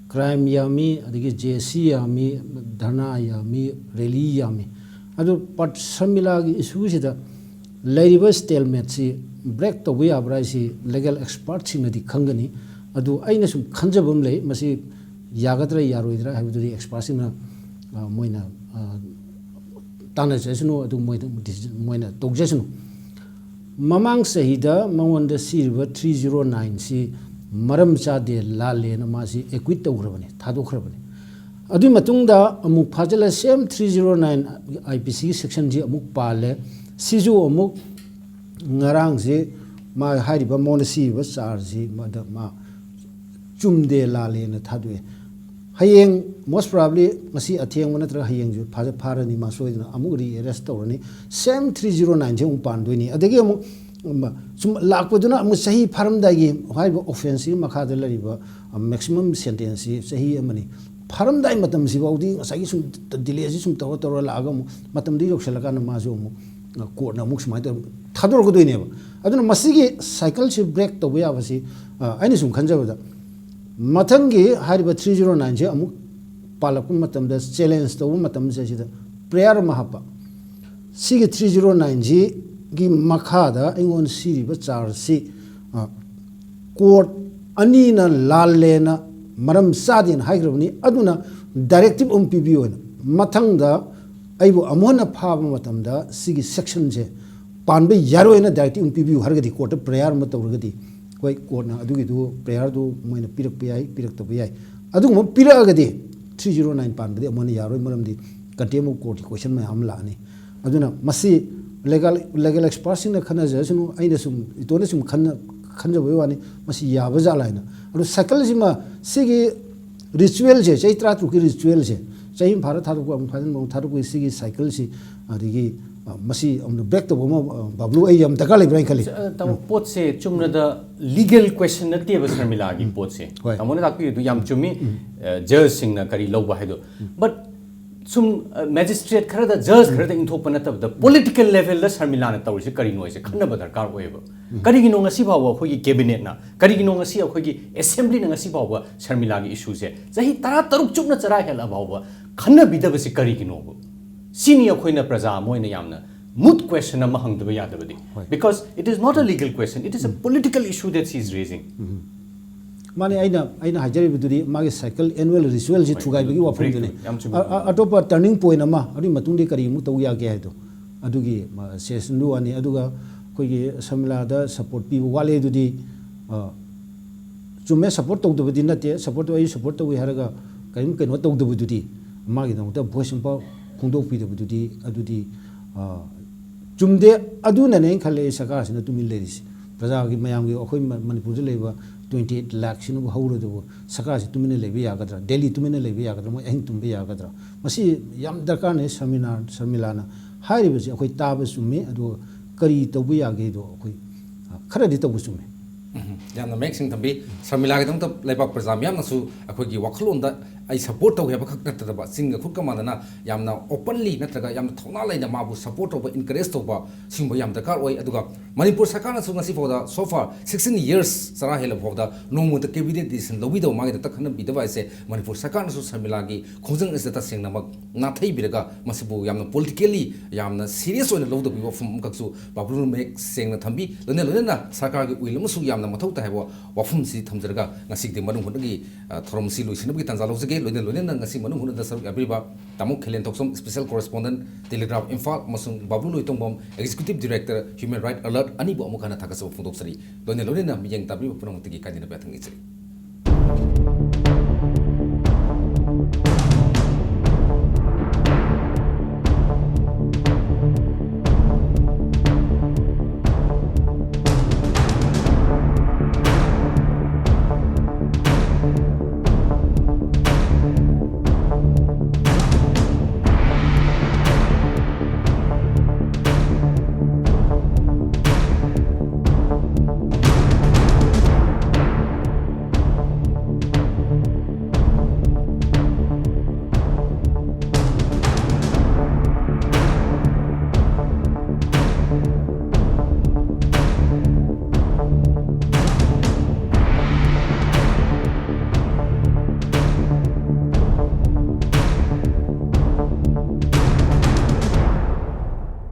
ꯀ꯭ꯔꯥꯏꯝ ꯌꯥꯝꯃꯤ, ꯑꯗꯒꯤ ꯖꯦ ꯁꯤ ꯌꯥꯝꯃꯤ, ꯙꯔꯅꯥ ꯌꯥꯝꯃꯤ, ꯔꯦꯂꯤ ꯌꯥꯝꯃꯤ꯫ ꯑꯗꯨ ꯄꯥꯔꯠ ꯁꯔꯃꯤꯂꯥꯒꯤ ꯏꯁꯨꯁꯤꯗ ꯂꯩꯔꯤꯕ ꯁ꯭ꯇꯦꯜꯃꯦꯠꯁꯤ ꯕ꯭ꯔꯦꯛ ꯇꯧꯕ ꯌꯥꯕ꯭ꯔꯥ ꯍꯥꯏꯁꯤ ꯂꯤꯒꯦꯜ ꯑꯦꯛꯁꯄꯥꯔꯠꯁꯤꯡꯅꯗꯤ ꯈꯪꯒꯅꯤ꯫ ꯑꯗꯨ ꯑꯩꯅ ꯁꯨꯝ ꯈꯟꯖꯕ ꯑꯃ ꯂꯩ, ꯃꯁꯤ ꯌꯥꯒꯗ꯭ꯔꯥ ꯌꯥꯔꯣꯏꯗ꯭ꯔꯥ ꯍꯥꯏꯕꯗꯨꯗꯤ ꯑꯦꯛꯁꯄꯥꯔꯠꯁꯤꯡꯅ, ꯑ, ꯃꯣꯏꯅ, ꯑ, ꯇꯥꯟꯅꯖꯁꯅꯨ, ꯑꯗꯨ ꯃꯣꯏꯗ decision ꯃꯣꯏꯅ ꯇꯧꯖꯁꯅꯨ꯫ ꯃꯃꯥꯡ ꯆꯍꯤꯗ ꯃꯉꯣꯟꯗ ꯁꯤꯔꯤꯕ three zero nine ꯁꯤ ꯃꯔꯝ ꯆꯥꯗꯦ, ꯂꯥꯜꯂꯦꯅ ꯃꯥꯁꯤ ꯑꯦꯀ꯭ꯋꯤꯠ ꯇꯧꯈ꯭ꯔꯕꯅꯤ, ꯊꯥꯗꯣꯛꯈ꯭ꯔꯕꯅꯤ꯫ ꯑꯗꯨꯒꯤ ꯃꯇꯨꯡꯗ ꯑꯃꯨꯛ ꯐꯥꯖꯤꯜꯂ same three zero nine I P C section ꯁꯤ ꯑꯃꯨꯛ ꯄꯥꯜꯂꯦ꯫ ꯁꯤꯁꯨ ꯑꯃꯨꯛ ꯉꯔꯥꯡꯁꯤ ꯃꯥ ꯍꯥꯏꯔꯤꯕ ꯃꯉꯣꯟꯗ ꯁꯤꯔꯤꯕ ꯆꯥꯔꯖꯁꯤ ꯃꯗ ꯃꯥ ꯆꯨꯝꯗꯦ, ꯂꯥꯜꯂꯦꯅ ꯊꯥꯗꯣꯛꯑꯦ꯫ ꯍꯌꯦꯡ, most probably, ꯉꯁꯤ ꯑꯊꯦꯡꯕ ꯅꯠꯇ꯭ꯔꯒ ꯍꯌꯦꯡꯁꯨ ꯐꯥꯖ-, ꯐꯥꯔꯅꯤ, ꯃꯥ ꯁꯣꯏꯗꯅ ꯑꯃꯨꯛ rearrest ꯇꯧꯔꯅꯤ꯫ Same three zero nine ꯁꯦ ꯑꯃꯨꯛ ꯄꯥꯟꯗꯣꯏꯅꯤ꯫ ꯑꯗꯒꯤ ꯑꯃꯨꯛ, ꯎꯝ, ꯁꯨꯝ ꯂꯥꯛꯄꯗꯨꯅ ꯑꯃꯨꯛ ꯆꯍꯤ ꯐꯥꯔꯝꯗꯥꯏꯒꯤ ꯍꯥꯏꯔꯤꯕ offence ꯁꯤꯒꯤ ꯃꯈꯥꯗ ꯂꯩꯔꯤꯕ, ꯑ, maximum sentence ꯁꯤ ꯆꯍꯤ ꯑꯃꯅꯤ꯫ ꯐꯥꯔꯝꯗꯥꯏ ꯃꯇꯝꯁꯤꯐꯥꯎꯗꯤ ꯉꯁꯥꯏꯒꯤ ꯁꯨꯝ delay ꯁꯤ ꯁꯨꯝ ꯇꯧꯔ ꯇꯧꯔ ꯂꯥꯛꯑꯒ ꯑꯃꯨꯛ ꯃꯇꯝꯗꯨ ꯌꯧꯁꯤꯜꯂꯀꯥꯟꯗ ꯃꯥꯁꯨ ꯑꯃꯨꯛ, ꯑ, court ꯅ ꯑꯃꯨꯛ ꯁꯨꯃꯥꯏꯅ ꯇꯧꯔ ꯊꯥꯗꯣꯔꯛꯀꯗꯣꯏꯅꯦꯕ꯫ ꯑꯗꯨꯅ ꯃꯁꯤꯒꯤ cycle ꯁꯤ break ꯇꯧꯕ ꯌꯥꯕꯁꯤ, ꯑ, ꯑꯩꯅ ꯁꯨꯝ ꯈꯟꯖꯕꯗ, ꯃꯊꯪꯒꯤ ꯍꯥꯏꯔꯤꯕ three zero nine ꯁꯦ ꯑꯃꯨꯛ ꯄꯥꯜꯂꯛꯄ ꯃꯇꯝꯗ, challenge ꯇꯧꯕ ꯃꯇꯝꯁꯦ ꯁꯤꯗ prayer ꯑꯃ ꯍꯥꯞꯄ꯫ ꯁꯤꯒꯤ three zero nine ꯁꯤꯒꯤ ꯃꯈꯥꯗ ꯑꯩꯉꯣꯟꯗ ꯁꯤꯔꯤꯕ ꯆꯥꯔꯖꯁꯤ, ꯑ, ꯀꯣꯔꯠ ꯑꯅꯤꯅ ꯂꯥꯜꯂꯦꯅ, ꯃꯔꯝ ꯆꯥꯗꯦꯅ ꯍꯥꯏꯈ꯭ꯔꯕꯅꯤ꯫ ꯑꯗꯨꯅ ꯗꯥꯏꯔꯦꯛꯇꯤꯞ ꯑꯃ ꯄꯤꯕꯤꯌꯨ ꯍꯥꯏꯅ, ꯃꯊꯪꯗ ꯑꯩꯕꯨ ꯑꯃꯨꯛ ꯍꯟꯅ ꯐꯥꯕ ꯃꯇꯝꯗ ꯁꯤꯒꯤ ꯁꯦꯛꯁꯟꯁꯦ ꯄꯥꯟꯕ ꯌꯥꯔꯣꯏꯅ ꯗꯥꯏꯔꯦꯛꯇꯤꯞ ꯑꯃ ꯄꯤꯕꯤꯌꯨ ꯍꯥꯏꯔꯒꯗꯤ, ꯀꯣꯔꯠꯇ ꯄ꯭ꯔꯦꯌꯥꯔ ꯑꯃ ꯇꯧꯔꯒꯗꯤ, ꯍꯣꯏ, ꯀꯣꯔꯠꯅ ꯑꯗꯨꯒꯤꯗꯨ ꯄ꯭ꯔꯦꯌꯥꯔꯗꯨ ꯃꯣꯏꯅ ꯄꯤꯔꯛꯄ ꯌꯥꯏ, ꯄꯤꯔꯛꯇꯕ ꯌꯥꯏ꯫ ꯑꯗꯨꯒꯨꯝꯕ ꯄꯤꯔꯛꯑꯒꯗꯤ ꯊ꯭ꯔꯤ ꯖꯤꯔꯣ ꯅꯥꯏꯟ ꯄꯥꯟꯕꯗꯤ ꯑꯃꯨꯛ ꯍꯟꯅ ꯌꯥꯔꯣꯏ, ꯃꯔꯝꯗꯤ ꯀꯟꯇꯦꯝ ꯑꯣꯐ ꯀꯣꯔꯠꯀꯤ ꯀꯣꯏꯁꯟ ꯃꯌꯥꯝ ꯑꯃ ꯂꯥꯛꯑꯅꯤ꯫ ꯑꯗꯨꯅ ꯃꯁꯤ ꯂꯦꯒꯦꯜ, ꯂꯦꯒꯦꯜ ꯑꯦꯛꯁꯄꯥꯔꯠꯁꯤꯡꯅ ꯈꯟꯅꯖꯔꯁꯅꯨ, ꯑꯩꯅ ꯁꯨꯝ, ꯏꯇꯣꯝꯅ ꯁꯨꯝ ꯈꯟꯅ-, ꯈꯟꯖꯕꯒꯤ ꯋꯥꯅꯤ, ꯃꯁꯤ ꯌꯥꯕ ꯖꯥꯠꯂ ꯍꯥꯏꯅ꯫ ꯑꯗꯨ ꯁꯥꯏꯀꯜꯁꯤꯃ, ꯁꯤꯒꯤ ꯔꯤꯆꯨꯋꯦꯜꯁꯦ, ꯆꯍꯤ ꯇꯔꯥꯇꯔꯨꯛꯀꯤ ꯔꯤꯆꯨꯋꯦꯜꯁꯦ, ꯆꯍꯤ ꯑꯃ ꯐꯥꯔ ꯊꯥꯗꯣꯛꯄ, ꯑꯃꯨꯛ ꯐꯥꯖꯤꯟꯕ, ꯑꯃꯨꯛ ꯊꯥꯗꯣꯛꯄꯒꯤ ꯁꯤꯒꯤ ꯁꯥꯏꯀꯜꯁꯤ, ꯑꯗꯒꯤ, ꯑ, ꯃꯁꯤ ꯑꯃꯨꯛ ꯕ꯭ꯔꯦꯛ ꯇꯧꯕ ꯑꯃ, ꯑ, ꯕꯥꯕ꯭ꯂꯨ, ꯑꯩ ꯌꯥꯝ ꯗꯔꯀꯥꯔ ꯂꯩꯕ꯭ꯔꯥ ꯍꯥꯏꯅ ꯈꯜꯂꯤ꯫ ꯑ, ꯇꯥꯃꯣ, ꯎꯝ꯫ ꯄꯣꯠꯁꯦ ꯆꯨꯝꯅꯗ ꯂꯤꯒꯦꯜ ꯀ꯭ꯋꯦꯁꯟ ꯅꯠꯇꯦꯕ ꯁꯔꯃꯤꯂꯥꯒꯤ ꯎꯝ꯫ ꯄꯣꯠꯁꯦ꯫ ꯍꯣꯏ꯫ ꯇꯥꯃꯣꯅ ꯇꯥꯛꯄꯤꯔꯤꯗꯨ ꯌꯥꯝ ꯆꯨꯝꯃꯤ꯫ ꯎꯝ꯫ ꯑ, ꯖꯖꯁꯤꯡꯅ ꯀꯔꯤ ꯂꯧꯕ ꯍꯥꯏꯗꯣ꯫ ꯎꯝ꯫ But ꯁꯨꯝ, ꯑ, ꯃꯦꯖꯤꯁꯇ꯭ꯔꯦꯠ ꯈꯔꯗ, ꯖꯖ ꯎꯝ꯫ ꯈꯔꯗ ꯏꯟꯊꯣꯛꯄ ꯅꯠꯇꯕꯗ, ꯎꯝ꯫ ꯄꯣꯂꯤꯇꯤꯀꯦꯜ ꯂꯦꯚꯦꯜꯗ ꯁꯔꯃꯤꯂꯥꯅ ꯇꯧꯔꯤꯁꯦ ꯀꯔꯤꯅꯣ ꯍꯥꯏꯁꯦ ꯈꯟꯅꯕ ꯗꯔꯀꯥꯔ ꯑꯣꯏꯌꯦꯕ꯫ ꯎꯝ꯫ ꯀꯔꯤꯒꯤꯅꯣ ꯉꯁꯤ ꯐꯥꯎꯕ ꯑꯩꯈꯣꯏꯒꯤ ꯀꯦꯕꯤꯅꯦꯠꯅ, ꯀꯔꯤꯒꯤꯅꯣ ꯉꯁꯤ ꯑꯩꯈꯣꯏꯒꯤ ꯑꯦꯁꯦꯝꯕ꯭ꯂꯤꯅ ꯉꯁꯤ ꯐꯥꯎꯕ ꯁꯔꯃꯤꯂꯥꯒꯤ ꯏꯁꯨꯁꯦ ꯆꯍꯤ ꯇꯔꯥꯇꯔꯨꯛ ꯆꯨꯞꯅ ꯆꯔꯥ ꯍꯦꯜꯂꯛꯑ ꯐꯥꯎꯕ ꯈꯟꯅꯕꯤꯗꯕꯁꯤ ꯀꯔꯤꯒꯤꯅꯣꯕ? ꯁꯤꯅꯤ ꯑꯩꯈꯣꯏꯅ ꯄ꯭ꯔꯖꯥ ꯑꯃ ꯑꯣꯏꯅ ꯌꯥꯝꯅ ꯃꯨꯠ ꯀ꯭ꯋꯦꯁꯟ ꯑꯃ ꯍꯪꯗꯕ ꯌꯥꯗꯕꯗꯤ꯫ ꯍꯣꯏ꯫ Because it is not a legal question, it is a um. Political issue that she is raising. ꯎꯝ꯫ ꯃꯥꯅꯦ, ꯑꯩꯅ, ꯑꯩꯅ ꯍꯥꯏꯖꯔꯤꯕꯗꯨꯗꯤ ꯃꯥꯒꯤ ꯁꯥꯏꯀꯜ ꯑꯦꯅꯨꯋꯦꯜ ꯔꯤꯆꯨꯋꯦꯜꯁꯤ ꯍꯣꯏ, ꯊꯨꯒꯥꯏꯕꯒꯤ ꯑꯗꯨ ꯋꯥꯐꯝꯗꯨꯅꯤ꯫ ꯕ꯭ꯔꯦꯛ ꯌꯥꯝ ꯆꯨꯝꯃꯤ꯫ ꯑ-, ꯑ-, ꯑꯇꯣꯞꯄ ꯇꯔꯅꯤꯡ ꯄꯣꯏꯟ ꯑꯃ, ꯑꯗꯨꯒꯤ ꯃꯇꯨꯡꯗꯤ ꯀꯔꯤ ꯑꯃꯨꯛ ꯇꯧ ꯌꯥꯒꯦ ꯍꯥꯏꯗꯣ, ꯑꯗꯨꯒꯤ, ꯑ, ꯁꯦꯁꯟꯗꯨ ꯋꯥꯅꯤ꯫ ꯑꯗꯨꯒ ꯑꯩꯈꯣꯏꯒꯤ ꯁꯔꯃꯤꯂꯥꯗ ꯁꯄꯣꯔꯠ ꯄꯤꯕ ꯋꯥꯠꯂꯦ ꯑꯗꯨꯗꯤ, ꯑ, ꯆꯨꯝꯃꯦ, ꯁꯄꯣꯔꯠ ꯇꯧꯗꯕꯗꯤ ꯅꯠꯇꯦ, ꯁꯄꯣꯔꯠ ꯇꯧ-, ꯑꯩ ꯁꯄꯣꯔꯠ ꯇꯧꯏ ꯍꯥꯏꯔꯒ ꯀꯔꯤꯝ ꯀꯩꯅꯣ ꯇꯧꯗꯕꯗꯨꯗꯤ, ꯃꯥꯒꯤꯗꯃꯛꯇ ꯚꯣꯏꯁ ꯑꯃꯐꯥꯎ ꯐꯣꯡꯗꯣꯛꯄꯤꯗꯕꯗꯨꯗꯤ, ꯑꯗꯨꯗꯤ, ꯑ, ꯆꯨꯝꯗꯦ꯫ ꯑꯗꯨꯅꯅꯦ ꯑꯩꯅ ꯈꯜꯂꯦ, ꯑꯩ ꯁꯔꯀꯥꯔꯁꯤꯅ ꯇꯨꯃꯤꯟ ꯂꯩꯔꯤꯁꯦ꯫ ꯄ꯭ꯔꯖꯥꯒꯤ, ꯃꯌꯥꯝꯒꯤ, ꯑꯩꯈꯣꯏ ꯃ-, ꯃꯅꯤꯄꯨꯔꯗ ꯂꯩꯕ twenty eight ꯂꯥꯛꯁꯤꯅꯕꯨ ꯍꯧꯔꯗꯨꯕꯨ ꯁꯔꯀꯥꯔꯁꯤ ꯇꯨꯃꯤꯟꯅ ꯂꯩꯕ ꯌꯥꯒꯗ꯭ꯔꯥ? ꯗꯦꯜꯂꯤ ꯇꯨꯃꯤꯟꯅ ꯂꯩꯕ ꯌꯥꯒꯗ꯭ꯔꯥ? ꯃꯣꯏ ꯑꯍꯤꯡ ꯇꯨꯝꯕ ꯌꯥꯒꯗ꯭ꯔꯥ? ꯃꯁꯤ ꯌꯥꯝ ꯗꯔꯀꯥꯔꯅꯦ꯫ ꯁꯔꯃꯤꯂꯥ-, ꯁꯔꯃꯤꯂꯥꯅ ꯍꯥꯏꯔꯤꯕꯁꯤ ꯑꯩꯈꯣꯏ ꯇꯥꯕ ꯆꯨꯝꯃꯤ, ꯑꯗꯨꯒ ꯀꯔꯤ ꯇꯧꯕ ꯌꯥꯒꯦꯗꯣ ꯑꯩꯈꯣꯏ, ꯑ, ꯈꯔꯗꯤ ꯇꯧꯕ ꯆꯨꯝꯃꯤ꯫ ꯎꯝ, ꯌꯥꯝꯅ ꯃꯌꯦꯛ ꯁꯦꯡꯅ ꯊꯝꯕꯤ꯫ ꯁꯔꯃꯤꯂꯥꯒꯤꯗꯃꯛꯇ ꯂꯩꯕꯥꯛ ꯄ꯭ꯔꯖꯥ ꯃꯤꯌꯥꯝꯅꯁꯨ ꯑꯩꯈꯣꯏꯒꯤ ꯋꯥꯈꯜꯂꯣꯟꯗ ꯑꯩ ꯁꯄꯣꯔꯠ ꯇꯧꯒꯦ ꯍꯥꯏꯕ ꯈꯛ ꯅꯠꯇꯕ, ꯆꯤꯡꯒ ꯈꯨꯠꯀ ꯃꯥꯟꯅꯅ ꯌꯥꯝꯅ ꯑꯣꯄꯟꯂꯤ ꯅꯠꯇ꯭ꯔꯒ ꯌꯥꯝꯅ ꯊꯧꯅꯥ ꯂꯩꯅ ꯃꯥꯕꯨ ꯁꯄꯣꯔꯠ ꯇꯧꯕ, ꯏꯟꯀꯔꯦꯖ ꯇꯧꯕ, ꯁꯤꯒꯨꯝꯕ ꯌꯥꯝ ꯗꯔꯀꯥꯔ ꯑꯣꯏ꯫ ꯑꯗꯨꯒ ꯃꯅꯤꯄꯨꯔ ꯁꯔꯀꯥꯔꯅꯁꯨ ꯉꯁꯤ ꯐꯥꯎꯗ, so far sixteen years, ꯆꯔꯥ ꯍꯦꯜꯂꯕ ꯐꯥꯎꯗ ꯅꯣꯡꯃꯇ ꯀꯦꯕꯤꯅꯦꯠ ꯗꯤꯁꯤꯖꯟ ꯂꯧꯕꯤꯗꯕ, ꯃꯥꯒꯤꯗꯃꯛꯇ ꯈꯟꯅꯕꯤꯗꯕ ꯍꯥꯏꯁꯦ ꯃꯅꯤꯄꯨꯔ ꯁꯔꯀꯥꯔꯅꯁꯨ ꯁꯔꯃꯤꯂꯥꯒꯤ ꯈꯣꯡꯖꯪ ꯑꯁꯤꯗ ꯇꯁꯦꯡꯅꯃꯛ ꯅꯥꯊꯩꯕꯤꯔꯒ ꯃꯁꯤꯕꯨ ꯌꯥꯝꯅ ꯄꯣꯂꯤꯇꯤꯀꯦꯜꯂꯤ ꯌꯥꯝꯅ ꯁꯤꯔꯤꯌꯁ ꯑꯣꯏꯅ ꯂꯧꯗꯕꯒꯤ ꯋꯥꯐꯝ ꯑꯃꯈꯛꯁꯨ ꯕꯥꯕꯨꯂꯨꯅ ꯃꯌꯦꯛ ꯁꯦꯡꯅ ꯊꯝꯕꯤ꯫ ꯂꯣꯏꯅ ꯂꯣꯏꯅꯅ ꯁꯔꯀꯥꯔꯒꯤ ꯎꯏꯜ ꯑꯃꯁꯨ ꯌꯥꯝꯅ ꯃꯊꯧ ꯇꯥꯏ ꯍꯥꯏꯕ ꯋꯥꯐꯝꯁꯤ ꯊꯝꯖꯔꯒ ꯉꯁꯤꯒꯤꯗꯤ ꯃꯅꯨꯡ ꯍꯨꯠꯅꯒꯤ, ꯑ, ꯊꯧꯔꯝ ꯑꯁꯤ ꯂꯣꯏꯁꯤꯟꯅꯕꯒꯤ ꯇꯥꯟꯖꯥ ꯂꯧꯖꯒꯦ꯫ ꯂꯣꯏꯅ ꯂꯣꯏꯅꯅ ꯉꯁꯤ ꯃꯅꯨꯡ ꯍꯨꯠꯅꯗ ꯁꯔꯨꯛ ꯌꯥꯕꯤꯔꯤꯕ ꯇꯥꯃꯣ ꯈꯦꯂꯦꯟ ꯊꯣꯛꯆꯣꯝ, ꯏꯁꯄꯤꯁꯦꯜ ꯀꯣꯔꯦꯁꯄꯣꯟꯗꯦꯟꯠ, ꯇꯦꯂꯤꯒ꯭ꯔꯥꯐ ꯏꯝꯐꯥꯜ, ꯑꯃꯁꯨꯡ Babloo Loitongbam, executive director, human right alert, ꯑꯅꯤꯕꯨ ꯑꯃꯨꯛ ꯍꯟꯅ ꯊꯥꯒꯠꯆꯕ ꯐꯣꯡꯗꯣꯛꯆꯔꯤ꯫ ꯂꯣꯏꯅ ꯂꯣꯏꯅꯅ ꯃꯤꯠꯌꯦꯡ ꯇꯥꯕꯤꯕ ꯄꯨꯝꯅꯃꯛꯇꯒꯤ ꯀꯥꯏꯅꯅꯕ ꯌꯥꯊꯪ ꯅꯤꯖꯔꯤ꯫